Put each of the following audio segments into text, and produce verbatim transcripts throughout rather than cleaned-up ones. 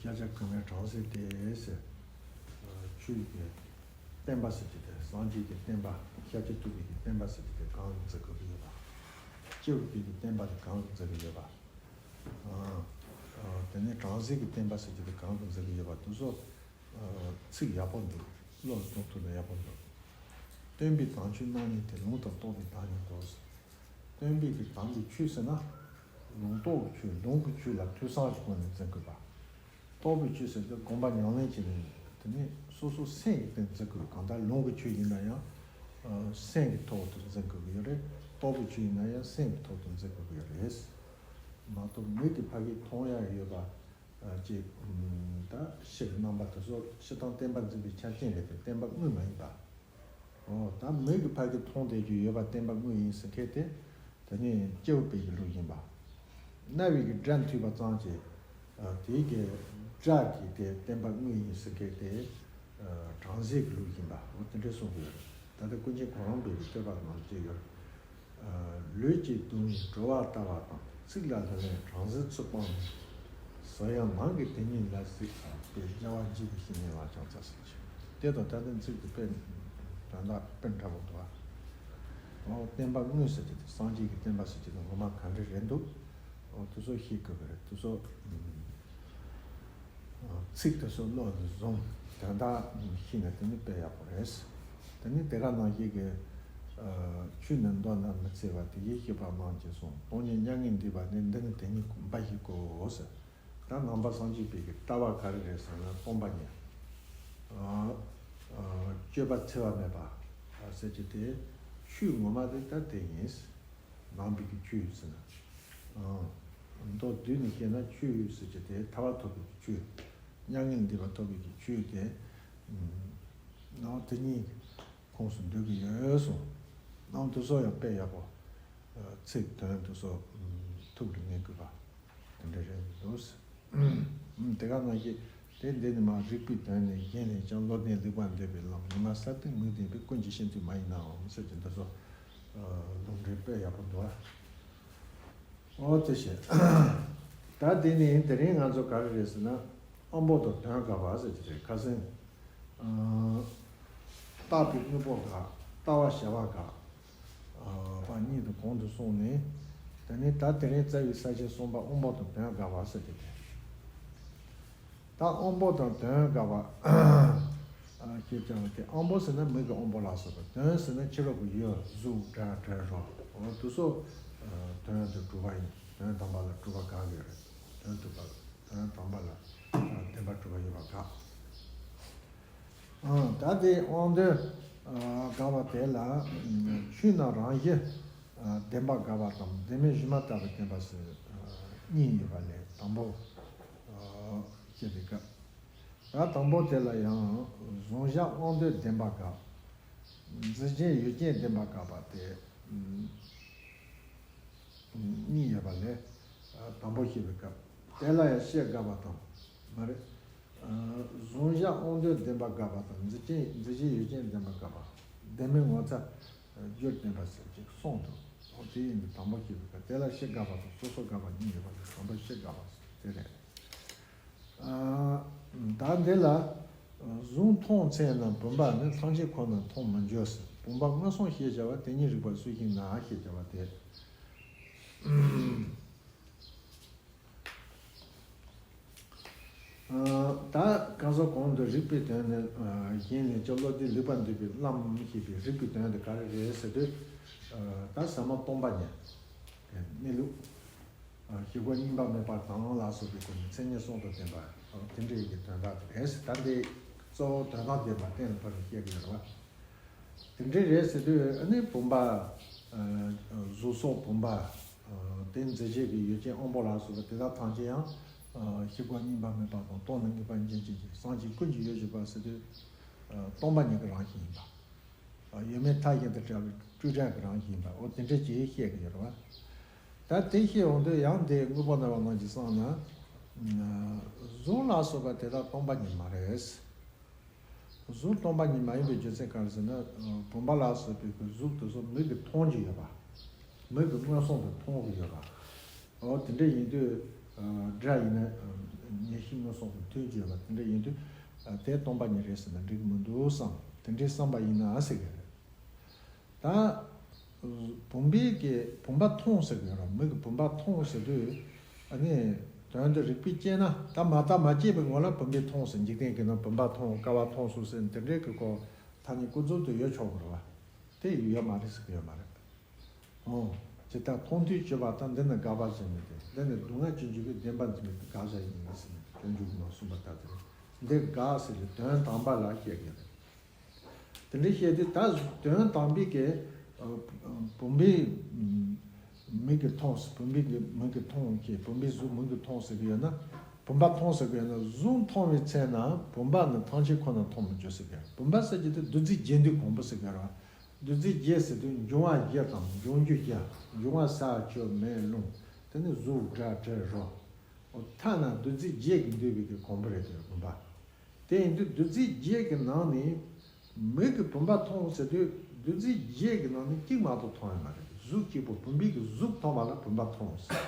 ཤཱཀྱ་ཁོལ་མའི་གྲངས་ཟིན་དེ་ཟེར། ཆོས་ཀྱི་བསྟན་པ་ཟེར་གྱི་དེ་སངས་རྒྱས་ཀྱི་བསྟན་པ། ཤཱཀྱ་ཐུབ་པའི་གི་བསྟན་པ་ཟེར་གྱི་དེ་གང་གིས་འཛིན་དགོས་ཀྱི་ཡོད་པ། སྐྱེས་བུ་པའི་གི་བསྟན་པ་དེ་གང་གིས་འཛིན་གྱི་ཡོད་པ། དེ་ནས་གྲངས་ཟིན་གྱི་བསྟན་པ་ཟེར་གྱི་དེ་གང་གིས་འཛིན་གྱི་ཡོད་པ་དེ་ཚོ། ཚིག་ཡག་པོ་འདུག་བློ་ལ་གཏོང་ཐུབ་ན་ཡག་པོ་འདུག་སྟོན་པའི་དམ་ཆོས་རྣམ་གཉིས་ཏེ། ལུང་དང་རྟོགས་པའི་བདག་ཉིད་དོ། སྟོན་པའི་གི་དམ་པའི་ཆོས་ཟེར་ན། ལུང་རྟོགས་ཀྱི་ཆོས། ལུང་གི་ཆོས་ལ་ཐོས་བསམ་གྱི་སྒོ་ནས་འཛིན་དགོས་པ། རྟོགས་པའི་ཆོས་ཟེར་དུས་སྒོམ་པ་ཉམས་ལེན་བྱས་ནས་དེ་ནས་སོ་སོ་སེམས་ཀྱི་སྟེང་འཛིན་དགོས། གང་ལྟར་ལུང་གི་ཆོས་ཡིན་ན་ཡང་སེམས་ཀྱི་ཐོག་ཏུ་འཛིན་དགོས་ཀྱི་ཡོད་རེད། རྟོགས་པའི་ཆོས་ཡིན་ན་ཡང་སེམས་ཀྱི་ཐོག་ཏུ་འཛིན་དགོས་ཀྱི་ཡོད་རེད། མ་གཏོགས་མིག་གིས་ཕ་གིར་མཐོང་ཡ་ཡོད་པ། ཅིག་ད་ཕྱི་གི་རྣམ་པ་དེ་ཚོ་སྤྱིར་བཏང་བསྟན་པ་འཛིན་པའི་ཆ་རྐྱེན་རེད་དེ་བསྟན་པ་དངོས་མ་ཡིན་པ། འོ་ད་མིག་གིས་ཕ་གིར་མཐོང་བསྡད་རྒྱུ་ཡོད་པ་བསྟན་པ་དངོས་ཡིན་ཟེར་མཁན་དེ། དེ་ནི་སྐྱེས་བུ་པའི་གི་ལུགས་ཡིན་པ། རྣ་བའི་གི་སྒྲ་ཐོས་པ་ཙམ་གྱིས། དེའི་གི་སྒྲ་གིས་དེ་བསྟན་པ་དངོས་ཡིན་ཟེར་མཁན་དེ། གྲངས་ཟིན་གི་ལུགས་ཡིན་པ། འོ་དེ་འདྲ་གསུང་གི་ཡོད་རེད། ད་ལྟ་ཀུན་མཁྱེན་གོ་རམས་པའི་གི་བསྟོད་པ་ནང་བཅས་ཡོད་རེད། ལུས་ཀྱི་གདུང་བའི་བྲོ་བ་ལྟ་བ་དང་། ཚིག་ལ་ལྷོད་ལྷོད་གྲངས་ཟིན་ཚུལ་སྤངས་ནས། ཟོར་ཡང་ནང་གི་དེ་ཉིད་ལ་གཟིགས་པའི། རྒྱལ་བ་འཇིགས་པའི་བཤེས་གཉེན་ལ་ཕྱག་འཚལ་ཟེར་གྱི། དེ་དང་ད་ལྟ་ཚིག་དེ་དཔེ་དོན་དག་དཔེ་འདྲ་པོ་འདུག་ཨ། འོ་བསྟན་པ་དངོས་ཟེར་གྱི་དེ་སངས་རྒྱས་ཀྱི་བསྟན་པ་ཟེར་གྱི་དེ་ངོ་མ་ག་འདྲ་རེད་འདུག་འོ་དེ་ཚོ་ཤེས་དགོས་པ་རེད། དེ་ཚོ། ཚིག་དེ་ཚོ་བློ་ལ་བཟུང་། དོན་དག་ཤེས་ན་དེ་ནི་དཔེ་ཡག་པོ་རེད། དེ་ནི་དེ་ག་ནང་བཞིན་གྱི། ཆོས་ནི་མདོར་ན་མི་འཚེ་བ། དེ་བཞིན་གཤེགས་པ་རྣམས་ཀྱིས་གསུངས། སྟོང་ཉིད་མྱ་ངན་འདས་པ་ནི། འདི་ནི་དེ་ཉིད་འབའ་ཞིག་གོ་ཟེར། ད་ནང་པ་སངས་རྒྱས་པའི་གི་ལྟ་བ་ག་རེ་རེད་ཟེར་ན་སྟོང་པ་ཉིད། སྤྱོད་པ་འཚེ་བ་མེད་པ་ཟེར་གྱི་དེ། ཆོས་ངོ་མ་དེ་ད་དེ་ཡིན། ནང་པའི་གི་ཆོས་ཟེར་ན། མདོར་བསྡུས་ནས་བཤད་ན་ཆོས་ཟེར་གྱི་དེ་ཐར་པ་ཐོབ་པའི་གི་ཆོས། མྱ་ངན་འདས་པ་ཐོབ་པའི་གི་ཆོས་དེ། ནང་དེ་གཉིས་ཁོངས་སུ་འདུ་གི་ཡོད་གསུངས། ནང་དེ་ཚོ་ཡང་དཔེ་ཡག་པོ། ཚིག་དོན་དེ་ཚོ་ཐུགས་ལ་ངེས་དགོས་པ། དེ་འདྲ་རེད་འདུག་དེ་ག་ནང་བཞིན་དེ་འདི་ནི་མ་རིག་པའི་དོན་ནི། གཞན་ལས་ཀྱང་བློ་ལྡན་ལེགས་པར་འདོད་པའི་ལམ། ཉི་མ་ས་སྟེང་མིག་ལྡན་པའི། ཀུན་གྱི་ཤེས་མཐུན་མ་ཡིན་ནའང་ཟེར་གྱི་འདི་ཚོ་ལུང་འདྲེན་དཔེ་ཡག་པོ་འདུག་ཨ། འོ་དེ་བྱས། ད་དེ་ནི་དེ་རིང་ང་ཚོ་ག་རེ་རེད་ཟེར་ན། དབང་པོ་དང་དོན་དགག་པ་ཟེར་གྱི་རེད། ཁ་སང་། བརྟགས་པའི་དངོས་པོ་དགག་ལྟ་བ་བྱ་བ་དགག་པ་གཉིས་དང་གོང་དུ་སོང་ནས། དེ་ནས་ད་དེ་རིང་རྩ་བའི་ས་བཅད་གསུམ་པ་དབང་པོ་དང་དོན་དགག་པ་ཟེར་གྱི་རེད། ད་དབང་པོ་དང་དོན་དགག་པ། ཞེས་བྱ་བ་སྟེ། དབང་པོ་ཟེར་ན་མིག་གི་དབང་པོ་ལ་སོགས་པ། དོན་ཟེར་ན་ཕྱི་རོལ་གྱི་ཡུལ་གཟུགས་སྒྲ་དྲི་རོ། འོ་དེ་ཚོ་དོན་དུ་གྲུབ་པ་ཡིན། དོན་དམ་པ་ལ་གྲུབ་པ་དགག་གི་རེད། དོན་དུ་དོན་དམ་པ་ལ་བདེན་པར་གྲུབ་པ་ཡོད་པ་དགག་ད་དེ་དབང་དོན་དགག་པ་དེ་ལ་ཆོས་རྣམས་རང་བཞིན་བདེན་པ་དགག་པ་དང་བདེན་མེད་སྒྱུ་མ་ལྟ་བུ་བདེན་པ་ཟེར་གཉིས་ཡོད་པ་ལས། དང་པོ་བཤད་པའི་སྐབས། ད་དང་པོ་དེ་ལ་ཡང་གཟུང་བྱ་དབང་དོན་བདེན་པ་དགག་འཛིན་རྐྱེན་ཡུལ་ཅན་བདེན་པ་དགག་པ་སྟེ། གཉིས་ཡོད་པ་ལས། དང་པོ་བཤད་པའི་སྐབས། དེ་ལ་ཡང་ཤེས་དགག་པ་དང་། མ་རེད། གཟུང་བྱ་དབང་དོན་བདེན་པ་དགག་པ་དང་། འཛིན་རྐྱེན་འཛིན་རྐྱེན་ཡུལ་ཅན་བདེན་པ་དགག་པ། བདེན་མེད་ངོ་ཚ་རྒྱུར་བསྟན་པ་ཟེར་གྱི་གསུམ་འདུག་འོ་དེ་ཡིན་དུས་དང་པོ་བཤད་པའི་སྐབས། དེ་ལ་ཤེས་དགག་པ་དང་སོ་སོ་དགག་པ་གཉིས་ཡོད་པ་ལས། དང་པོ་ཤེས་དགག་པ་ཟེར་དེ་རེད། ད་འདི་ལ། གཟུགས་མཐོང་ཚད་རྣམས་བུམ་པ་ནི། ཐམས་ཅད་ཁོ་ནར་མཐོང་མི་འགྱུར་ཟེར། བུམ་པ་མངོན་སུམ་ཞེས་བྱ་བ་དེ་ཉིད་རིག་པར་སུ་ཞིག་ན་ཞེས་བྱ་བ་སྟེ། ད་གང་ཟག་གོང་དུ་རིག་པའི་དོན་ནི། གཞན་ལས་ཀྱང་བློ་ལྡན་ལེགས་པར་འདོད་པའི་ལམ་ཞེས་པའི་རིག་པའི་དོན་དེ་ག་རེ་རེད་ཟེར་དུས། ད་ཟབ་མོ་སྟོང་པ་ཉིད་གནས་ལུགས། ཞི་རྒོལ་གཉིས་པ་མེད་པ་དང་ལ་སོགས་པའི་སྒོ་ནས་མཚན་ཉིད་གསུམ་དང་ལྡན་པ། དེ་འདྲ་ཡི་གི་དོན་དག་དེ་རེད། ད་འདི་གཙོ་བོ་དོན་དམ་བདེན་པ་གཏན་ལ་ཕབ་ནས་བཤད་ཀྱི་ཡོད་རེད་བ། དེ་འདྲ་རེད་ཟེར་དུས་ཨ་ནི་བུམ་པ། གཟུགས་སོགས་བུམ་པ། དེ་འཛིན་བྱེད་ཀྱི་ཡུལ་ཅན་དབང་པོ་ལ་སོགས་པ་དེ་དག་ཐམས་ཅད་ཡང་། ཞི་རྒོལ་གཉིས་པ་མེད་པ་དང་སྟོང་ཉིད་ངེས་པ་ཉིད་ཅན་གྱི་སངས་རྒྱས་ཀུན་གྱི་ཡུལ་བཞི་པ་ཟེར་དུས། སྟོང་པ་ཉིད་ཀྱི་རང་བཞིན་ཡིན་པ། ཡོད་མེད་མཐའ་གཞན་དུ་བྲལ་བའི་སྤྲོས་བྲལ་གྱི་རང་བཞིན་ཡིན་པ། འོ་དེ་འདྲ་ཅིག་བཤད་ཀྱི་ཡོད་རེད་བ། ད་དེ་བཤད་འོང་དུས་ཡང་དེ་དངོས་པོ་རྣམ་པ་རྣམས་ཀྱིས་བསམ་ན། གཟུགས་ལ་སོགས་པ་དེ་དག་སྟོང་པ་ཉིད་མ་རེད། གཟུགས་སྟོང་པ་ཉིད་མ་ཡིན་པའི་རྒྱུ་མཚན་ག་རེ་ཟེར་ན། བུམ་པ་ལ་སོགས་པའི་གཟུགས་དེ་ཚོ་མིག་གིས་མཐོང་གི་ཡོད་པ། མིག་གིས་མངོན་སུམ་དུ་མཐོང་གི་ཡོད་པ། འོ་དེ་འདྲ་ཡིན་དུས། སྒྲ་ཡིན་ན། ཉེར་ཞི་མངོན་སུམ་གྱི་མཐུན་བརྗོད་པ་དེ་འདྲ་ཡིན་དུས། ཨ། དེ་སྟོང་པ་ཉིད་རེད་ཟེར་ན་འགྲིག་མི་འདུག་བསམ། དེ་འདྲའི་བསམ་པ་ཡིན་ན་ཟེར་གི་རེད། ད་བུམ་པའི་གི་བུམ་པ་མཐོང་ཟེར་གི་ཡོད་རེད། མིག་གི་བུམ་པ་མཐོང་ཟེར་དུས། ཨ་ནི་དོན་དུ་རིགས་པས་དཔྱད་ན། ད་མ་བརྟགས་མ་དཔྱད་པའི་ངོ་ལ་བུམ་པས་མཐོང་ཟེར། འཇིག་རྟེན་གྱི་ནང་བུམ་པ་མཐོང་། ཀ་བ་མཐོང་སོང་ཟེར་དེ་འདྲའི་གི་གོ་ཐ་སྙད་ཀུན་རྫོབ་ཏུ་ཡོད་ཆོག་གི་རེད་བ། དེ་ཡོད་མ་རེད་ཟེར་གི་ཡོད་མ་རེད། འོ། ཇི་ལྟར་མཐོང་ཐོས་སྤྱོད་པ་དང་། འདི་ནི་དགག་པ་གཞན་མིན་ཏེ། འདི་ནི་སྡུག་བསྔལ་ཅན་འཇུག་པའི་བདེན་པར་འཛིན་པའི་དགག་བྱ་ཡིན་ཟེར་ནས་སྤྱོད་འཇུག་ནང་གསུངས་པ་ལྟར་དེ་རེད། འདི་དགག་ཟེར་དུས་དོན་དམ་པ་ལ་བཤད་ཀྱི་རེད། དེ་འདྲ་བཤད་དུས་ད་དོན་དམ་པའི་གི། ཨ། བུམ་པའི་མིག་གིས་མཐོང་ཟེར། བུམ་པའི་གི་མིག་གིས་མཐོང་གི། བུམ་པའི་གཟུགས་མིག་གིས་མཐོང་ཟེར་གི་ཡོད་ན། བུམ་པ་མཐོང་ཟེར་གི་ཡོད་ན། གཟུགས་མཐོང་བའི་ཚེ་ན་བུམ་པ་ནི་ཐམས་ཅད་ཁོ་ན་མཐོང་མི་འགྱུར་ཟེར་གི། བུམ་པ་ཟེར་གྱི་དེ་བདུད་རྩི་བརྒྱད་འདུས་གོང་བུ་ཟེར་གི་རེད་བ། བདུད་རྩི་བརྒྱད་ཟེར་དུས་འབྱུང་བ་བཞི་དང་འབྱུང་རྒྱུ་བརྒྱད། འབྱུང་བ་ས་ཆུ་མེ་རླུང་། དེ་ནི་གཟུགས་སྒྲ་དྲི་རོ། འོ། ཐ་ན་བདུད་རྩི་བརྒྱད་ཀྱིས་འདུས་པའི་གི་གོང་བུ་རེད་དེ་བུམ་པ། དེ་ཡིན་དུས་བདུད་རྩི་བརྒྱད་ཀྱི་ནང་ནས་མིག་གིས་བུམ་པ་མཐོང་ཟེར་དུས་བདུད་རྩི་བརྒྱད་ཀྱི་ནང་ནས་གཅིག་མ་གཏོགས་མཐོང་ཡ་མ་རེད། གཟུགས་གཅིག་པོ་བུམ་པའི་གི་གཟུགས་མཐོང་བ་ལ་བུམ་པ་མཐོང་ཟེར།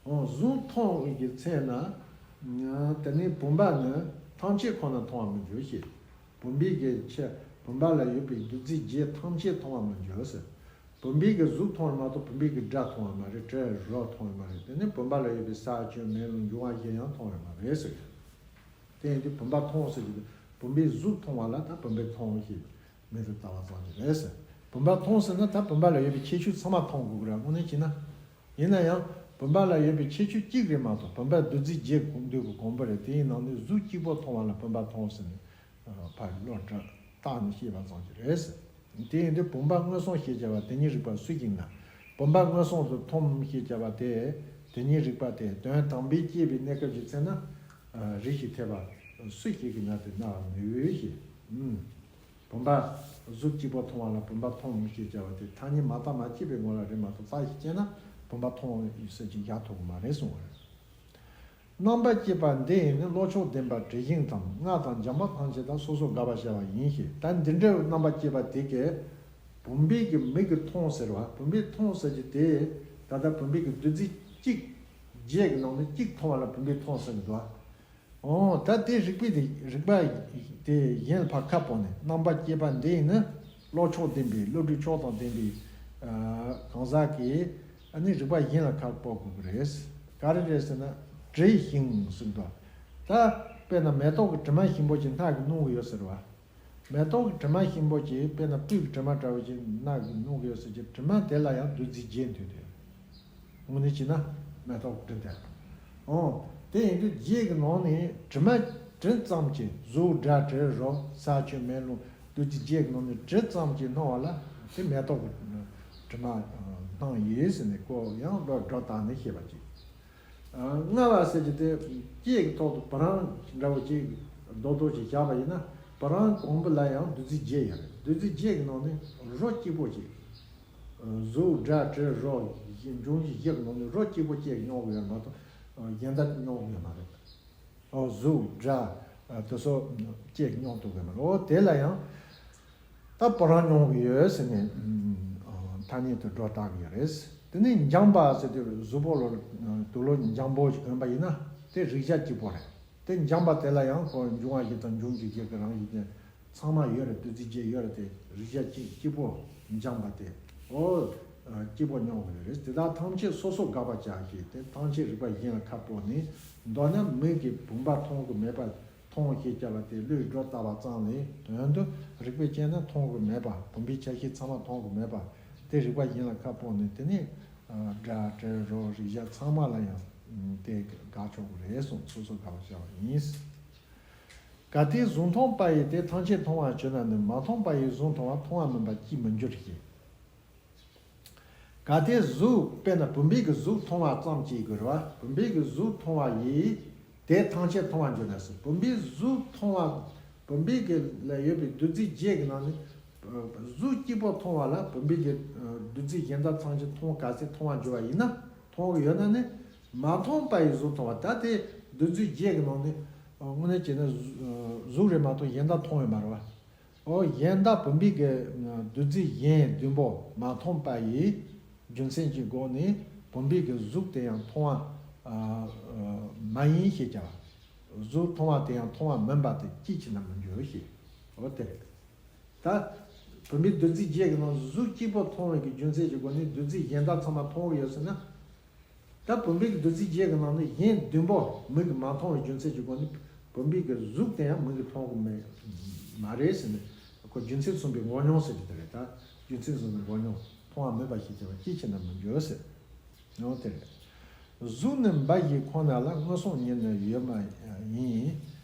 འོ། གཟུགས་མཐོང་བའི་གི་ཚེ་ན། དེ་ནས་བུམ་པ་ནི་ཐམས་ཅད་ཁོ་ན་མཐོང་བར་མི་འགྱུར་ཞེས། བུམ་པའི་གི་ཆ། བུམ་པ་ལ་ཡོད་པའི་བདུད་རྩི་བརྒྱད་ཐམས་ཅད་མཐོང་བར་མི་འགྱུར་ཟེར། བུམ་པའི་གི་གཟུགས་མཐོང་བ་མ་གཏོགས་བུམ་པའི་གི་སྒྲ་མཐོང་བ་མ་རེད། དྲི་རོ་མཐོང་བ་མ་རེད། དེ་ནས་བུམ་པ་ལ་ཡོད་པའི་ས་ཆུ་མེ་རླུང་འབྱུང་བ་བཞི་ཡང་མཐོང་བ་མ་རེད་ཟེར། དེ་ཡིན་དུས་བུམ་པ་མཐོང་ཟེར་གྱི་བུམ་པའི་གཟུགས་མཐོང་བ་ལ་ད་བུམ་པས་མཐོང་ཞེས་མིང་དུ་བཏགས་པ་ཙམ་གྱིས་རེད་ཟེར། བུམ་པ་མཐོང་ཟེར་ན་ད་བུམ་པ་ལ་ཡོད་པའི་ཁྱད་ཆོས་ཚང་མ་མཐོང་དགོས་ཀྱི་རེད། དངོས་གནས་བྱས་ན། ཡིན་ན་ཡང་བུམ་པ་ལ་ཡོད་པའི་ཁྱད་ཆོས་གཅིག་རེད་མ་གཏོགས། བུམ་པ་བདུད་རྩི་བརྒྱད་འདུས་ཀྱི་གོང་བུ་རེད། དེའི་ནང་ནས་གཟུགས་གཅིག་པོ་མཐོང་བ་ལ་བུམ་པ་མཐོང་ཟེར་ནས། ཨ། ཕར་བློ་བཏགས་ནས་བཤད་པ་ཙམ་གྱིས་རེད་ཟེར། དེ་ཡིན་དུས་བུམ་པ་མངོན་སུམ་ཞེས་བྱ་བ་དེ་ཉིད་རིག་པ་སུ་ཞིག་ན། བུམ་པ་མངོན་སུམ་དུ་མཐོང་ཞེས་བྱ་བ་དེ། དེ་ཉིད་རིག་པ་དེ་དོན་དམ་པའི་དཔྱད་པའི་གནས་སྐབས་ཀྱི་ཚེ་ན། ཨ། རིགས་ཀྱི་འཐད་པ་སུ་ཞིག་གིས་ན་དེ་སྨྲ་བར་མི་འོས་ཞེས། ཨུམ། བུམ་པ་གཟུགས་གཅིག་པོ་མཐོང་བ་ལ་བུམ་པ་མཐོང་མི་ཤེས་བྱ་བ་དེ་ཐ་སྙད་མ་བརྟགས་མ་དཔྱད་པའི་ངོ་ལ་རེད་མ་གཏོགས་བརྟགས་ཤིང་དཔྱད་ན་བུམ་པ་མཐོང་ཟེར་གྱི་བཞག་ཐུབ་ཀྱི་མ་རེད་གསུངས་པ་རེད། རྣམ་པར་དཔྱད་པ་འདི་ཡིས་ནི་བློ་མཆོག་ལྡན་པ་དྲི་ཞིམ་དང་། སྔགས་དང་སྦྱངས་པ་ཐམས་ཅད་དང་། སོ་སོར་དགག་པར་བྱ་བ་ཡིན་ཞེས། ད་འདི་འདྲའི་རྣམ་པར་དཔྱད་པ་དེ་གས་བུམ་པའི་གི་མིག་གིས་མཐོང་ཟེར་བ། བུམ་པས་མཐོང་ཟེར་གྱི་དེ་ད་ལྟ་བུམ་པའི་གི་བདུད་རྩི་གཅིག་བརྒྱད་ཀྱི་ནང་ནས་གཅིག་མཐོང་བ་ལ་བུམ་པས་མཐོང་ཟེར་གྱི་འདུག་བ། འོ། ད་དེ་རིགས་པས་དེ་རིགས་པ་དེ་གཞན་ལ་ཕར་ཁ་སྤོ་ནས། རྣམ་པར་དཔྱད་པ་འདི་ཡིས་ནི་བློ་མཆོག་ལྡན་པའི། བློ་གྲོས་མཆོག་དང་ལྡན་པའི། ཨ། གང་ཟག་གིས་ཨ་ནི་རིགས་པ་གཞན་ལ་ཁ་སྤོ་དགོས་ཀྱི་རེད། ག་རེ་རེད་ཟེར་ན། དྲི་ཞིམ་ཟེར་འདུག་ད་དཔེར་ན་མེ་ཏོག་གི་དྲི་མ་ཞིམ་པོ་ཅིག་སྣ་གིས་མྱོང་གི་ཡོད་ཟེར་བ། མེ་ཏོག་གི་དྲི་མ་ཞིམ་པོ་ཅིག་དཔེར་ན་སྤོས་ཀྱི་དྲི་མ་འདྲ་བོ་ཅིག་སྣ་གིས་མྱོང་གི་ཡོད་ཟེར་གྱི་དྲི་མ་དེ་ལ་ཡང་བདུད་རྩི་བརྒྱད་འདུས་ཏེ། དངོས་གནས་བྱས་ན་མེ་ཏོག་གི་དྲི་དེ། འོ། དེ་ཡིན་དུས་བརྒྱད་ཀྱི་ནང་ནས་དྲི་མ་དྲི་ཙམ་གྱིས། གཟུགས་སྒྲ་དྲི་རོ་ས་ཆུ་མེ་རླུང་བདུད་རྩི་བརྒྱད་ཀྱི་ནང་ནས་དྲི་ཙམ་གྱིས་སྣང་བ་ལ་དེ་མེ་ཏོག་གི་དྲི་མ་སྣང་ཡིན་ཟེར་ནས་ཁོ་ཡང་བློ་སྒྲོ་བཏགས་ནས་བཤད་པ་ཅིག་ཨ། ལྔ་པ་ཟེར་གྱི་དེ་སྐྱེས་ཀྱི་ཐོག་ཏུ་བུ་རམ་འདྲ་བོ་ཅིག་རྡོག་རྡོག་ཅིག་བཞག་པ་ཡིན་ན། བུ་རམ་གོང་བུ་ལ་ཡང་བདུད་རྩི་བརྒྱད་ཡོད་རེད། བདུད་རྩི་བརྒྱད་ཀྱི་ནང་ནས་རོ་གཅིག་པོ་ཅིག་གཟུགས་སྒྲ་དྲི་རོ་འབྱུང་བཞི་བཞི་གི་ནང་ནས་རོ་གཅིག་པོ་སྐྱེས་མྱོང་གི་ཡོད་མ་གཏོགས་གཞན་དག་མྱོང་གི་ཡོད་མ་རེད། ཨོ། གཟུགས་སྒྲ་དེ་ཚོ་སྐྱེས་མྱོང་ཐུབ་ཀྱི་མ་རེད། ཨོ། དེ་ལ་ཡང་ད་བུ་རམ་མྱོང་གི་ཡོད་ཟེར་ནས་ཐ་སྙད་དུ་སྒྲོ་བཏགས་ཀྱི་ཡོད་རེད། དེ་ནས་འཇམ་པ་ཟེར་དུས་གཟུགས་པོ་ལ་དུག་ལོག་འཇམ་པོ་ཞིག་གོན་པ་ཡིན་ན་དེ་རེག་བྱ་གཅིག་པོ་རེད། དེ་འཇམ་པ་དེ་ལ་ཡང་ཁོ་འབྱུང་བ་བཞི་དང་འབྱུང་བཞི་བཞི་གི་རང་བཞིན་ཅན་ཚང་མ་ཡོད་རེད། བདུད་རྩི་བརྒྱད་ཡོད་རེད། དེ་རེག་བྱ་གཅིག་གཅིག་པོ་འཇམ་པ་དེ། ཨོ། གཅིག་པོ་མྱོང་གི་ཡོད་རེད། དེ་དག་ཐམས་ཅད་སོ་སོར་དགག་པར་བྱ་ཞེས་དེ་ཐམས་ཅད་རིགས་པ་གཞན་ལ་ཁ་སྤོས་ནས། མདོར་ན་མིག་གིས་བུམ་པ་མཐོང་གི་མེད་པ། མཐོང་ཞེས་བྱ་བ་དེ་བློས་སྒྲོ་བཏགས་པ་ཙམ་ལས་དོན་དུ་རིགས་པས་དཔྱད་ན་མཐོང་གི་མེད་པ། བུམ་པའི་ཆ་ཤས་ཚང་མ་མཐོང་གི་མེད་པ། དེ་རིགས་པ་གཞན་ལ་ཁ་སྤོས་ནས་དེ་ནི་སྒྲ་དྲི་རོ་རེག་བྱ་ཚང་མ་ལ་ཡང་དེ་དགག་ཆོག་གི་རེད་གསུངས། སོ་སོར་དགག་པར་བྱ་བ་ཡིན། གལ་ཏེ་གཟུགས་མཐོང་པ་ཡིས་དེ་ཐམས་ཅད་མཐོང་བར་གྱུར་ན་ནི། མ་མཐོང་པ་ཡིས་གཟུགས་མཐོང་བ་མཐོང་བ་མིན་པར་ཅིས་མི་འགྱུར་ཞེས། གལ་ཏེ་གཟུགས། དཔེར་ན་བུམ་པའི་གི་གཟུགས་མཐོང་བ་ཙམ་གྱིས་དགོས་རེད་བ། བུམ་པའི་གི་གཟུགས་མཐོང་བ་ཡིས་དེ་ཐམས་ཅད་མཐོང་བར་འགྱུར་ན་ཟེར། བུམ་པའི་གཟུགས་མཐོང་བ། བུམ་པའི་གི་ལ་ཡོད་པའི་བདུད་རྩི་བརྒྱད་ཀྱི་ནང་ནས་གཟུགས་གཅིག་པོ་མཐོང་བ་ལ་བུམ་པའི་གི་བདུད་རྩི་གཞན་དག་ཐམས་ཅད་མཐོང་། གལ་སྲིད་མཐོང་བར་འགྱུར་བ་ཡིན་ན། མཐོང་གི་ཡོད་ན་ནི། མ་མཐོང་པ་ཡིས་གཟུགས་མཐོང་བ། ད་དེ་བདུད་རྩི་བརྒྱད་ཀྱི་ནང་ནས་དངོས་གནས་བྱས་ན་གཟུགས་རེད་མ་གཏོགས་གཞན་དག་མཐོང་ཡོད་མ་རེད་བ། ཨོ། གཞན་དག་བུམ་པའི་གི་བདུད་རྩི་གཞན་བདུན་པོ་མ་མཐོང་པ་ཡིས་རྒྱུ་མཚན་གྱི་སྒོ་ནས་བུམ་པའི་གི་གཟུགས་དེ་ཡང་མཐོང་བ། ཨ། ཨ། མ་ཡིན་ཞེས་བྱ་བ། གཟུགས་མཐོང་བ་དེ་ཡང་མཐོང་བ་མིན་པ་དེ་ཅིའི་ཕྱིར་ན་མི་འགྱུར་ཞེས། འོ་དེ་རེད། ད་བུམ་པའི་བདུད་རྩི་བརྒྱད་ཀྱི་ནང་དུ་གཟུགས་གཅིག་པོ་མཐོང་བའི་གི་རྒྱུ་མཚན་གྱི་སྒོ་ནས་བདུད་རྩི་གཞན་དག་ཚང་མ་མཐོང་གི་ཡོད་ཟེར་ན། ད་བུམ་པའི་གི་བདུད་རྩི་བརྒྱད་ཀྱི་ནང་ནས་གཞན་བདུན་པོ་མིག་གིས་མ་མཐོང་བའི་རྒྱུ་མཚན་གྱི་སྒོ་ནས་བུམ་པའི་གི་གཟུགས་དེ་ཡང་མིག་གིས་མཐོང་གི་མེད་མ་རེད་ཟེར་ནས། ཁོ་རྒྱུ་མཚན་མཚུངས་པའི་འགོག་སྙོམས་ཟེར་གྱི་དེ་རེད། ད་རྒྱུ་མཚན་མཚུངས་པའི་འགོག་སྙོམས་མཐོང་བ་མིན་པ་ཞེས་བྱ་བ་ཅིའི་ཕྱིར་ན་མི་འགྱུར་ཟེར། ཡང་དེ་རེད། གཟུགས་ནི་འབའ་ཞིག་ཁོ་ན་ལ་མངོན་སུམ་ཉིད་ནི་ཡོད་མ་ཡིན།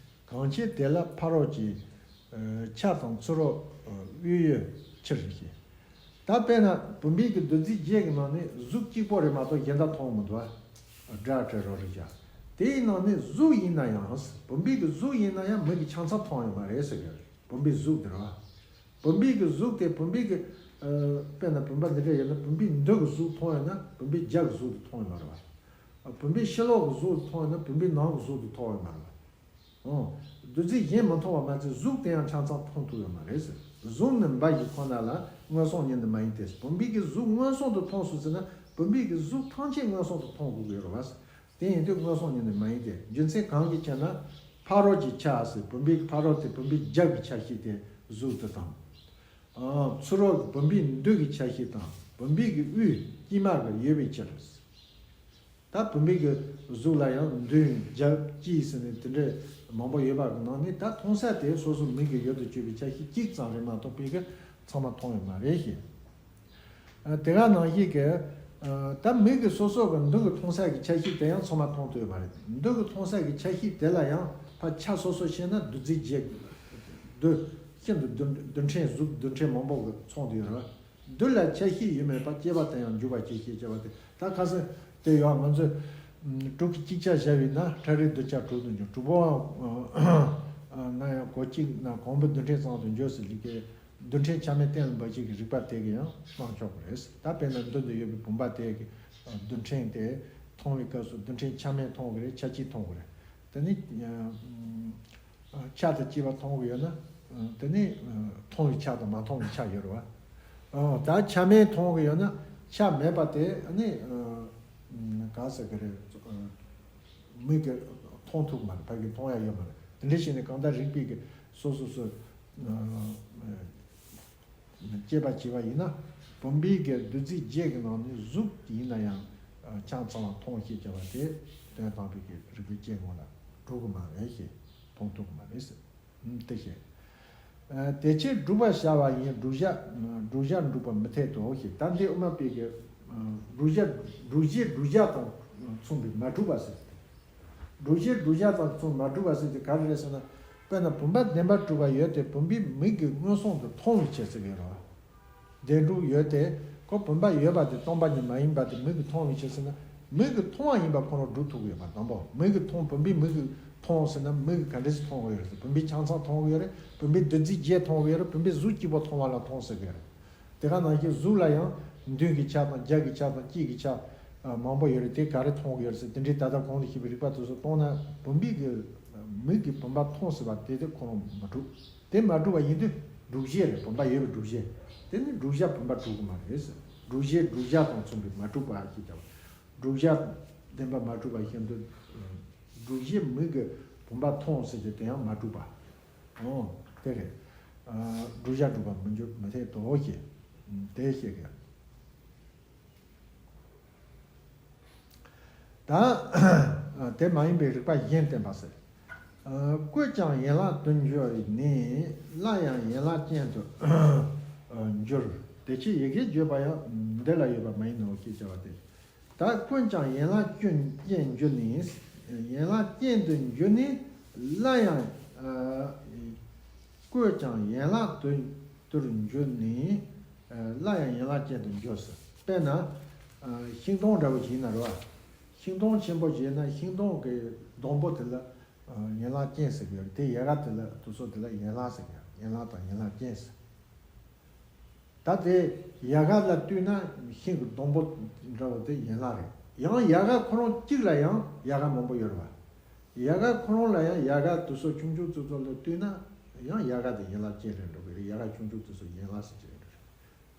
གང་ཕྱིར་དེ་ལ་ཕ་རོལ་གྱི་ཆ་དང་ཚུ་རོལ་དབུས་ཡོད་ཕྱིར་ཞེས། ད་དཔེར་ན་བུམ་པའི་གི་བདུད་རྩི་བརྒྱད་ཀྱི་ནང་ནས་གཟུགས་གཅིག་པོ་རེད་མ་གཏོགས་གཞན་དག་མཐོང་མི་འདུག་བ། སྒྲ་དྲི་རོ་རེག་བྱ། དེའི་ནང་ནས་གཟུགས་ཡིན་ན་ཡང་། བུམ་པའི་གི་གཟུགས་ཡིན་ན་ཡང་མིག་གིས་ཆ་ཚང་མཐོང་ཡོད་མ་རེད་ཟེར་གི། བུམ་པའི་གཟུགས་དེ་རེད་བ། བུམ་པའི་གི་གཟུགས་དེ་བུམ་པའི་གི། ཨ། དཔེར་ན་བུམ་པ་འདི་འདྲ་ཡོད་ན་བུམ་པའི་མདུན་གི་གཟུགས་མཐོང་ཡོད་ན་བུམ་པའི་རྒྱབ་གི་གཟུགས་དེ་མཐོང་ཡོད་མ་རེད་བ། ཨ། བུམ་པའི་ཕྱི་ལོགས་གི་གཟུགས་མཐོང་ཡོད་ན་བུམ་པའི་ནང་གི་གཟུགས་དེ་མཐོང་ཡོད་མ་རེད་བ། ཨོ། བདུད་རྩི་གཞན་མི་མཐོང་བ་མ་ཚད་གཟུགས་དེ་ཡང་ཆ་ཚང་མཐོང་ཐུབ་ཡོད་མ་རེད་ཟེར། གཟུགས་ནི་འབའ་ཞིག་ཁོ་ན་ལ་མངོན་སུམ་ཉིད་ནི་མ་ཡིན་ཏེ། བུམ་པའི་གི་གཟུགས་མངོན་སུམ་དུ་མཐོང་སོང་ཟེར་ན་བུམ་པའི་གི་གཟུགས་ཐམས་ཅད་མངོན་སུམ་དུ་མཐོང་དགོས་ཀྱི་ཡོད་རེད་བ། དེ་ཡིན་དུས་མངོན་སུམ་ཉིད་ནི་མ་ཡིན་ཏེ། རྒྱུ་མཚན་གང་གི་ཕྱིར་ན། ཕ་རོལ་གྱི་ཆ་ཟེར། བུམ་པའི་ཕ་རོལ་དེ་བུམ་པའི་རྒྱབ་ཀྱི་ཆ་ཤས་དེ་གཟུགས་དེ་དང་། ཨ། ཚུ་རོལ་བུམ་པའི་མདུན་གྱི་ཆ་ཤས་དང་བུམ་པའི་གི་དབུས་དཀྱིལ་མ་གི་ཡོད་པའི་ཕྱིར། ད་བུམ་པའི་གི་གཟུགས་ལ་ཡང་མདུན་རྒྱབ་དཀྱིལ་ཟེར་ནས་དེ་འདྲའི་མང་པོ་ཡོད་པ་གི་ནང་ནས་ད་མཐོང་ས་དེ་སོ་སོ་མིག་གི་ཡུལ་དུ་གྱུར་པའི་ཆ་ཤས་གཅིག་ཙམ་རེད་མ་གཏོགས་པའི་གི་ཚང་མ་མཐོང་ཡོད་མ་རེད་ཞེས། ཨ། དེ་ག་ནང་བཞིན་གྱི། ཨ། ད་མིག་གིས་སོ་སོ་གི་མདུན་གྱི་མཐོང་ས་གི་ཆ་ཤས་དེ་ཡང་ཚང་མ་མཐོང་ཐུབ་ཡོད་མ་རེད། མདུན་གྱི་མཐོང་ས་གི་ཆ་ཤས་དེ་ལ་ཡང་ཕར་ཆ་སོ་སོ་བཤད་ན་བདུད་རྩི་བརྒྱད། བདུད། ཤིན་ཏུ་རྡུལ་རྡུལ་ཕྲན་གཟུགས་རྡུལ་ཕྲན་མང་པོ་གིས་མཚོན་ཏེ་ཡོད་རེད་བ། རྡུལ་ལ་ཆ་ཤས་ཡོད་མེད་པ་སྐྱེ་བ་དང་ཡང་འཇུག་པ་སྐྱེ་ཤས་སྐྱེ་བ་དེ། ད་ཁ་སང་དེ་ཡང་ང་ཚོས་དྲུག་གི་གཅིག་ཆ་བཞག་པས་ན་ཕྲ་རིགས་རྡུལ་ཆ་དྲུག་ཏུ་འགྱུར། དྲུག་པོའང་ན་ཡང་གོ་གཅིག་ན་གང་པོའི་རྡུལ་ཕྲན་ཙམ་དུ་འགྱུར་ཟེར་ལི་ཀའི། རྡུལ་ཕྲན་ཆ་མེད་གཏན་ལ་འབབ་བྱེད་ཀྱི་རིགས་པ་དེ་གིས་ཡང་སྤང་ཆོག་གི་རེད། ད་དཔེར་ན་མདུན་དུ་ཡོད་པའི་བུམ་པ་དེ་གི་རྡུལ་ཕྲན་དེ་མཐོང་བའི་སྐབས་སུ་རྡུལ་ཕྲན་ཆ་མེད་མཐོང་གི་རེད། ཆ་གཅིག་མཐོང་གི་རེད། དེ་ནི་ཆ་དང་བཅས་པ་མཐོང་གི་ཡོད་ན། དེ་ནི་མཐོང་བའི་ཆ་དང་མ་མཐོང་བའི་ཆ་ཡོད་རེད་བ། ད་ཆ་མེད་མཐོང་གི་ཡོད་ན་ཆ་མེད་པ་དེ་ནི་ག་ཟེར་གི་རེད། མིག་གིས་མཐོང་ཐུབ་མ་རེད། ཕ་གིར་མཐོང་ཡ་ཡོད་མ་རེད། དེ་འདྲ་བྱས་ནས་གང་ལྟར་རིགས་པས་ཀྱི་སོ་སོ་སོ་དཔྱད་པ་བྱས་པ་ཡིན་ན། བུམ་པའི་གི་བདུད་རྩི་བརྒྱད་ཀྱི་ནང་ནས་གཟུགས་ཡིན་ན་ཡང་ཆ་ཚང་བ་མཐོང་ཞེས་བྱ་བ་དེ་དོན་དམ་པའི་གི་རིགས་པའི་དཔྱད་ངོ་ལ་འགྲོ་གི་མ་རེད་ཞེས། མཐོང་ཐུབ་གི་མ་རེད་ཟེར། དེ་བཤད། དེ་ཕྱིར་བསྒྲུབ་པར་བྱ་བ་ཡིན། བསྒྲུབ་བྱ་བསྒྲུབ་བྱ་འགྲུབ་པ་མི་འཐད་དོ་ཞེས། ད་འདི་དབུ་མ་པའི་གི་བསྒྲུབ་བྱ་བསྒྲུབ་བྱེད་བསྒྲུབ་བྱ་དང་མཚུངས་པའི་མ་གྲུབ་པ་ཟེར། བསྒྲུབ་བྱེད་བསྒྲུབ་བྱ་དང་མཚུངས་མ་གྲུབ་པ་ཟེར་དེ་ག་རེ་རེད་ཟེར་ན། དཔེར་ན་བུམ་པ་བདེན་པར་གྲུབ་པ་ཡོད་དེ་བུམ་པའི་མིག་གིས་མངོན་སུམ་དུ་མཐོང་བའི་ཕྱིར་ཟེར་གི་རེད་བ། བདེན་གྲུབ་ཡོད་དེ་ཁོ་བུམ་པ་ཡོད་པ་དེ་སྟོང་པ་ཉིད་མ་ཡིན་པ་དེ་མིག་གིས་མཐོང་བའི་ཕྱིར་ཟེར་ན། མིག་གིས་མཐོང་བ་ཡིན་པ་ཁོ་རང་སྒྲུབ་ཐུབ་ཀྱི་ཡོད་པ། དང་པོ་མིག་གིས་མཐོང་། བུམ་པའི་མིག་གིས་མཐོང་ཟེར་ན་མིག་གིས་ག་འདྲས་སེ་མཐོང་གི་ཡོད་རེད་ཟེར། བུམ་པའི་ཆ་ཚང་མཐོང་གི་ཡོད་རེད། བུམ་པའི་བདུད་རྩི་བརྒྱད་མཐོང་གི་ཡོད་རེད། བུམ་པའི་གཟུགས་གཅིག་པོ་མཐོང་བ་ལ་མཐོང་ཟེར་གི་ཡོད་རེད། དེ་ག་ནང་བཞིན་གཟུགས་ལ་ཡང་མདུན་གྱི་ཆ་དང་རྒྱབ་ཀྱི་ཆ་དང་དཀྱིལ་གྱི་ཆ་མང་པོ་ཡོད་རེད། དེ་ག་རེ་མཐོང་གི་ཡོད་རེད་ཟེར། དེ་འདྲའི་ད་ལྟ་གོང་དུ་བཤད་པའི་རིགས་པ་དེ་ཚོ་གཏོང་ན་བུམ་པའི་གི་མིག་གིས་བུམ་པ་མཐོང་ཟེར་བ་དེ་དེ་ཁོ་རང་མ་གྲུབ། དེ་མ་གྲུབ་པ་ཡིན་དུས་བསྒྲུབ་བྱེད་རེད། བུམ་པ་ཡོད་པའི་བསྒྲུབ་བྱེད། དེ་ནི་བསྒྲུབ་བྱ་བུམ་པ་གྲུབ་ཀྱི་མ་རེད་ཟེར། བསྒྲུབ་བྱེད་བསྒྲུབ་བྱ་དང་མཚུངས་པའི་མ་གྲུབ་པ་ཞེས་བྱ་བ། བསྒྲུབ་བྱ་བདེན་པ་མ་གྲུབ་པ་བཞིན་དུ། བསྒྲུབ་བྱེད་མིག་གིས་བུམ་པ་མཐོང་ཟེར་གྱི་དེ་ཡང་མ་གྲུབ་པ། ཨོ། དེ་རེད། བསྒྲུབ་བྱ་གྲུབ་པ་མི་འགྱུར་མི་འཐད་དོ་ཞེས། དེ་བཤད་གི། ད་དེ་མ་ཡིན་པའི་རིགས་པ་གཞན་བསྟན་པ་ཟེར། བཀོད་ཀྱང་ཡན་ལག་ཏུ་འགྱུར་ནས། སླར་ཡང་ཡན་ལག་ཅན་དུ་འགྱུར། དེ་ཕྱིར་ཡི་གེ་བརྗོད་པ་ཡང་འདི་ལ་ཡོད་པ་མ་ཡིན་ནོ་ཞེས་བྱ་བ་སྟེ། ད་བཀོད་ཀྱང་ཡན་ལག་ཅན་འགྱུར་ནས། ཡན་ལག་ཅན་དུ་འགྱུར་ནས། སླར་ཡང་། བཀོད་ཀྱང་ཡན་ལག་ཏུ་དུར་འགྱུར་ནས། སླར་ཡང་ཡན་ལག་ཅན་དུ་འགྱུར་ཟེར། དཔེར་ན། ཤིང་སྡོང་འདྲ་བོ་ཞིག་ཡིན་ན་རེད་བ། ཤིང་སྡོང་ཆེན་པོ་ཞིག་ཡིན་ན་ཤིང་སྡོང་གི་སྡོང་པོ་དེ་ལ་ཡན་ལག་ཅན་ཟེར་གི་ཡོད་རེད། དེ་ཡལ་ག་དེ་ལ་དེ་ཚོ་དེ་ལ་ཡན་ལག་ཟེར་གི་ཡོད། ཡན་ལག་དང་ཡན་ལག་ཅན་ཟེར། ད་དེ་ཡལ་ག་ལ་ལྟོས་ན་ཤིང་གི་སྡོང་པོ་འདྲ་བོ་དེ་ཡན་ལག་རེད། ཡང་ཡལ་ག་ཁོ་རང་གཅིག་ལ་ཡང་ཡལ་ག་མང་པོ་ཡོད་རེད་བ། ཡལ་ག་ཁོ་རང་ལ་ཡང་ཡལ་ག་དེ་ཚོ་ཆུང་ཆུང་ཙོག་ཙོག་ལ་ལྟོས་ན་ཡང་ཡལ་ག་དེ་ཡན་ལག་ཅན་རེད་འགྲོ་གི་རེད། ཡལ་ག་ཆུང་ཆུང་དེ་ཚོ་ཡན་ལག་ཟེར་གྱི་རེད་འགྲོ་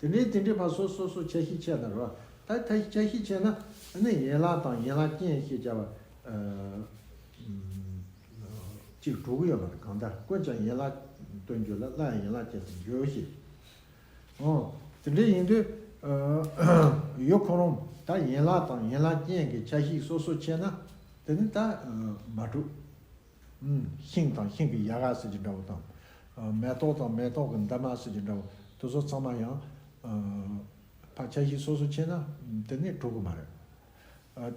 རེད། དེ་འདྲའི་དེ་འདྲའི་ཕར་སོ་སོ་སོ་ཆ་ཤས་ཕྱེ་ན་རེད་བ། ད་ད་ཆ་ཤས་ཕྱེ་ན་ཨ་ནི་ཡན་ལག་དང་ཡན་ལག་ཅན་ཞེས་བྱ་བ། ཨ། ཅིག་གྲུབ་ཀྱི་ཡོད་མ་རེད། གང་ལྟར་ཀུན་ཀྱང་ཡན་ལག་སྟོན་རྒྱུ་ལ། སླར་ཡང་ཡན་ལག་ཅན་དུ་འགྱུར་ཞེས། ཨོ། དེ་འདྲ་ཡིན་དུས། ཡུལ་ཁོ་རང་ད་ཡན་ལག་དང་ཡན་ལག་ཅན་གྱི་ཆ་ཤས་སོ་སོ་ཕྱེ་ན་དེ་ནི་ད་མ་གྲུབ། ཤིང་དང་ཤིང་གི་ཡལ་ག་ཟེར་གྱི་འདྲ་བོ་དང་། མེ་ཏོག་དང་མེ་ཏོག་གི་འདབ་མ་ཟེར་གྱི་འདྲ་བོ་དེ་ཚོ་ཚང་མ་ཡང་ཕར་ཆ་ཤས་སོ་སོ་ཕྱེ་ན་དེ་ནི་གྲུབ་ཀྱི་མ་རེད།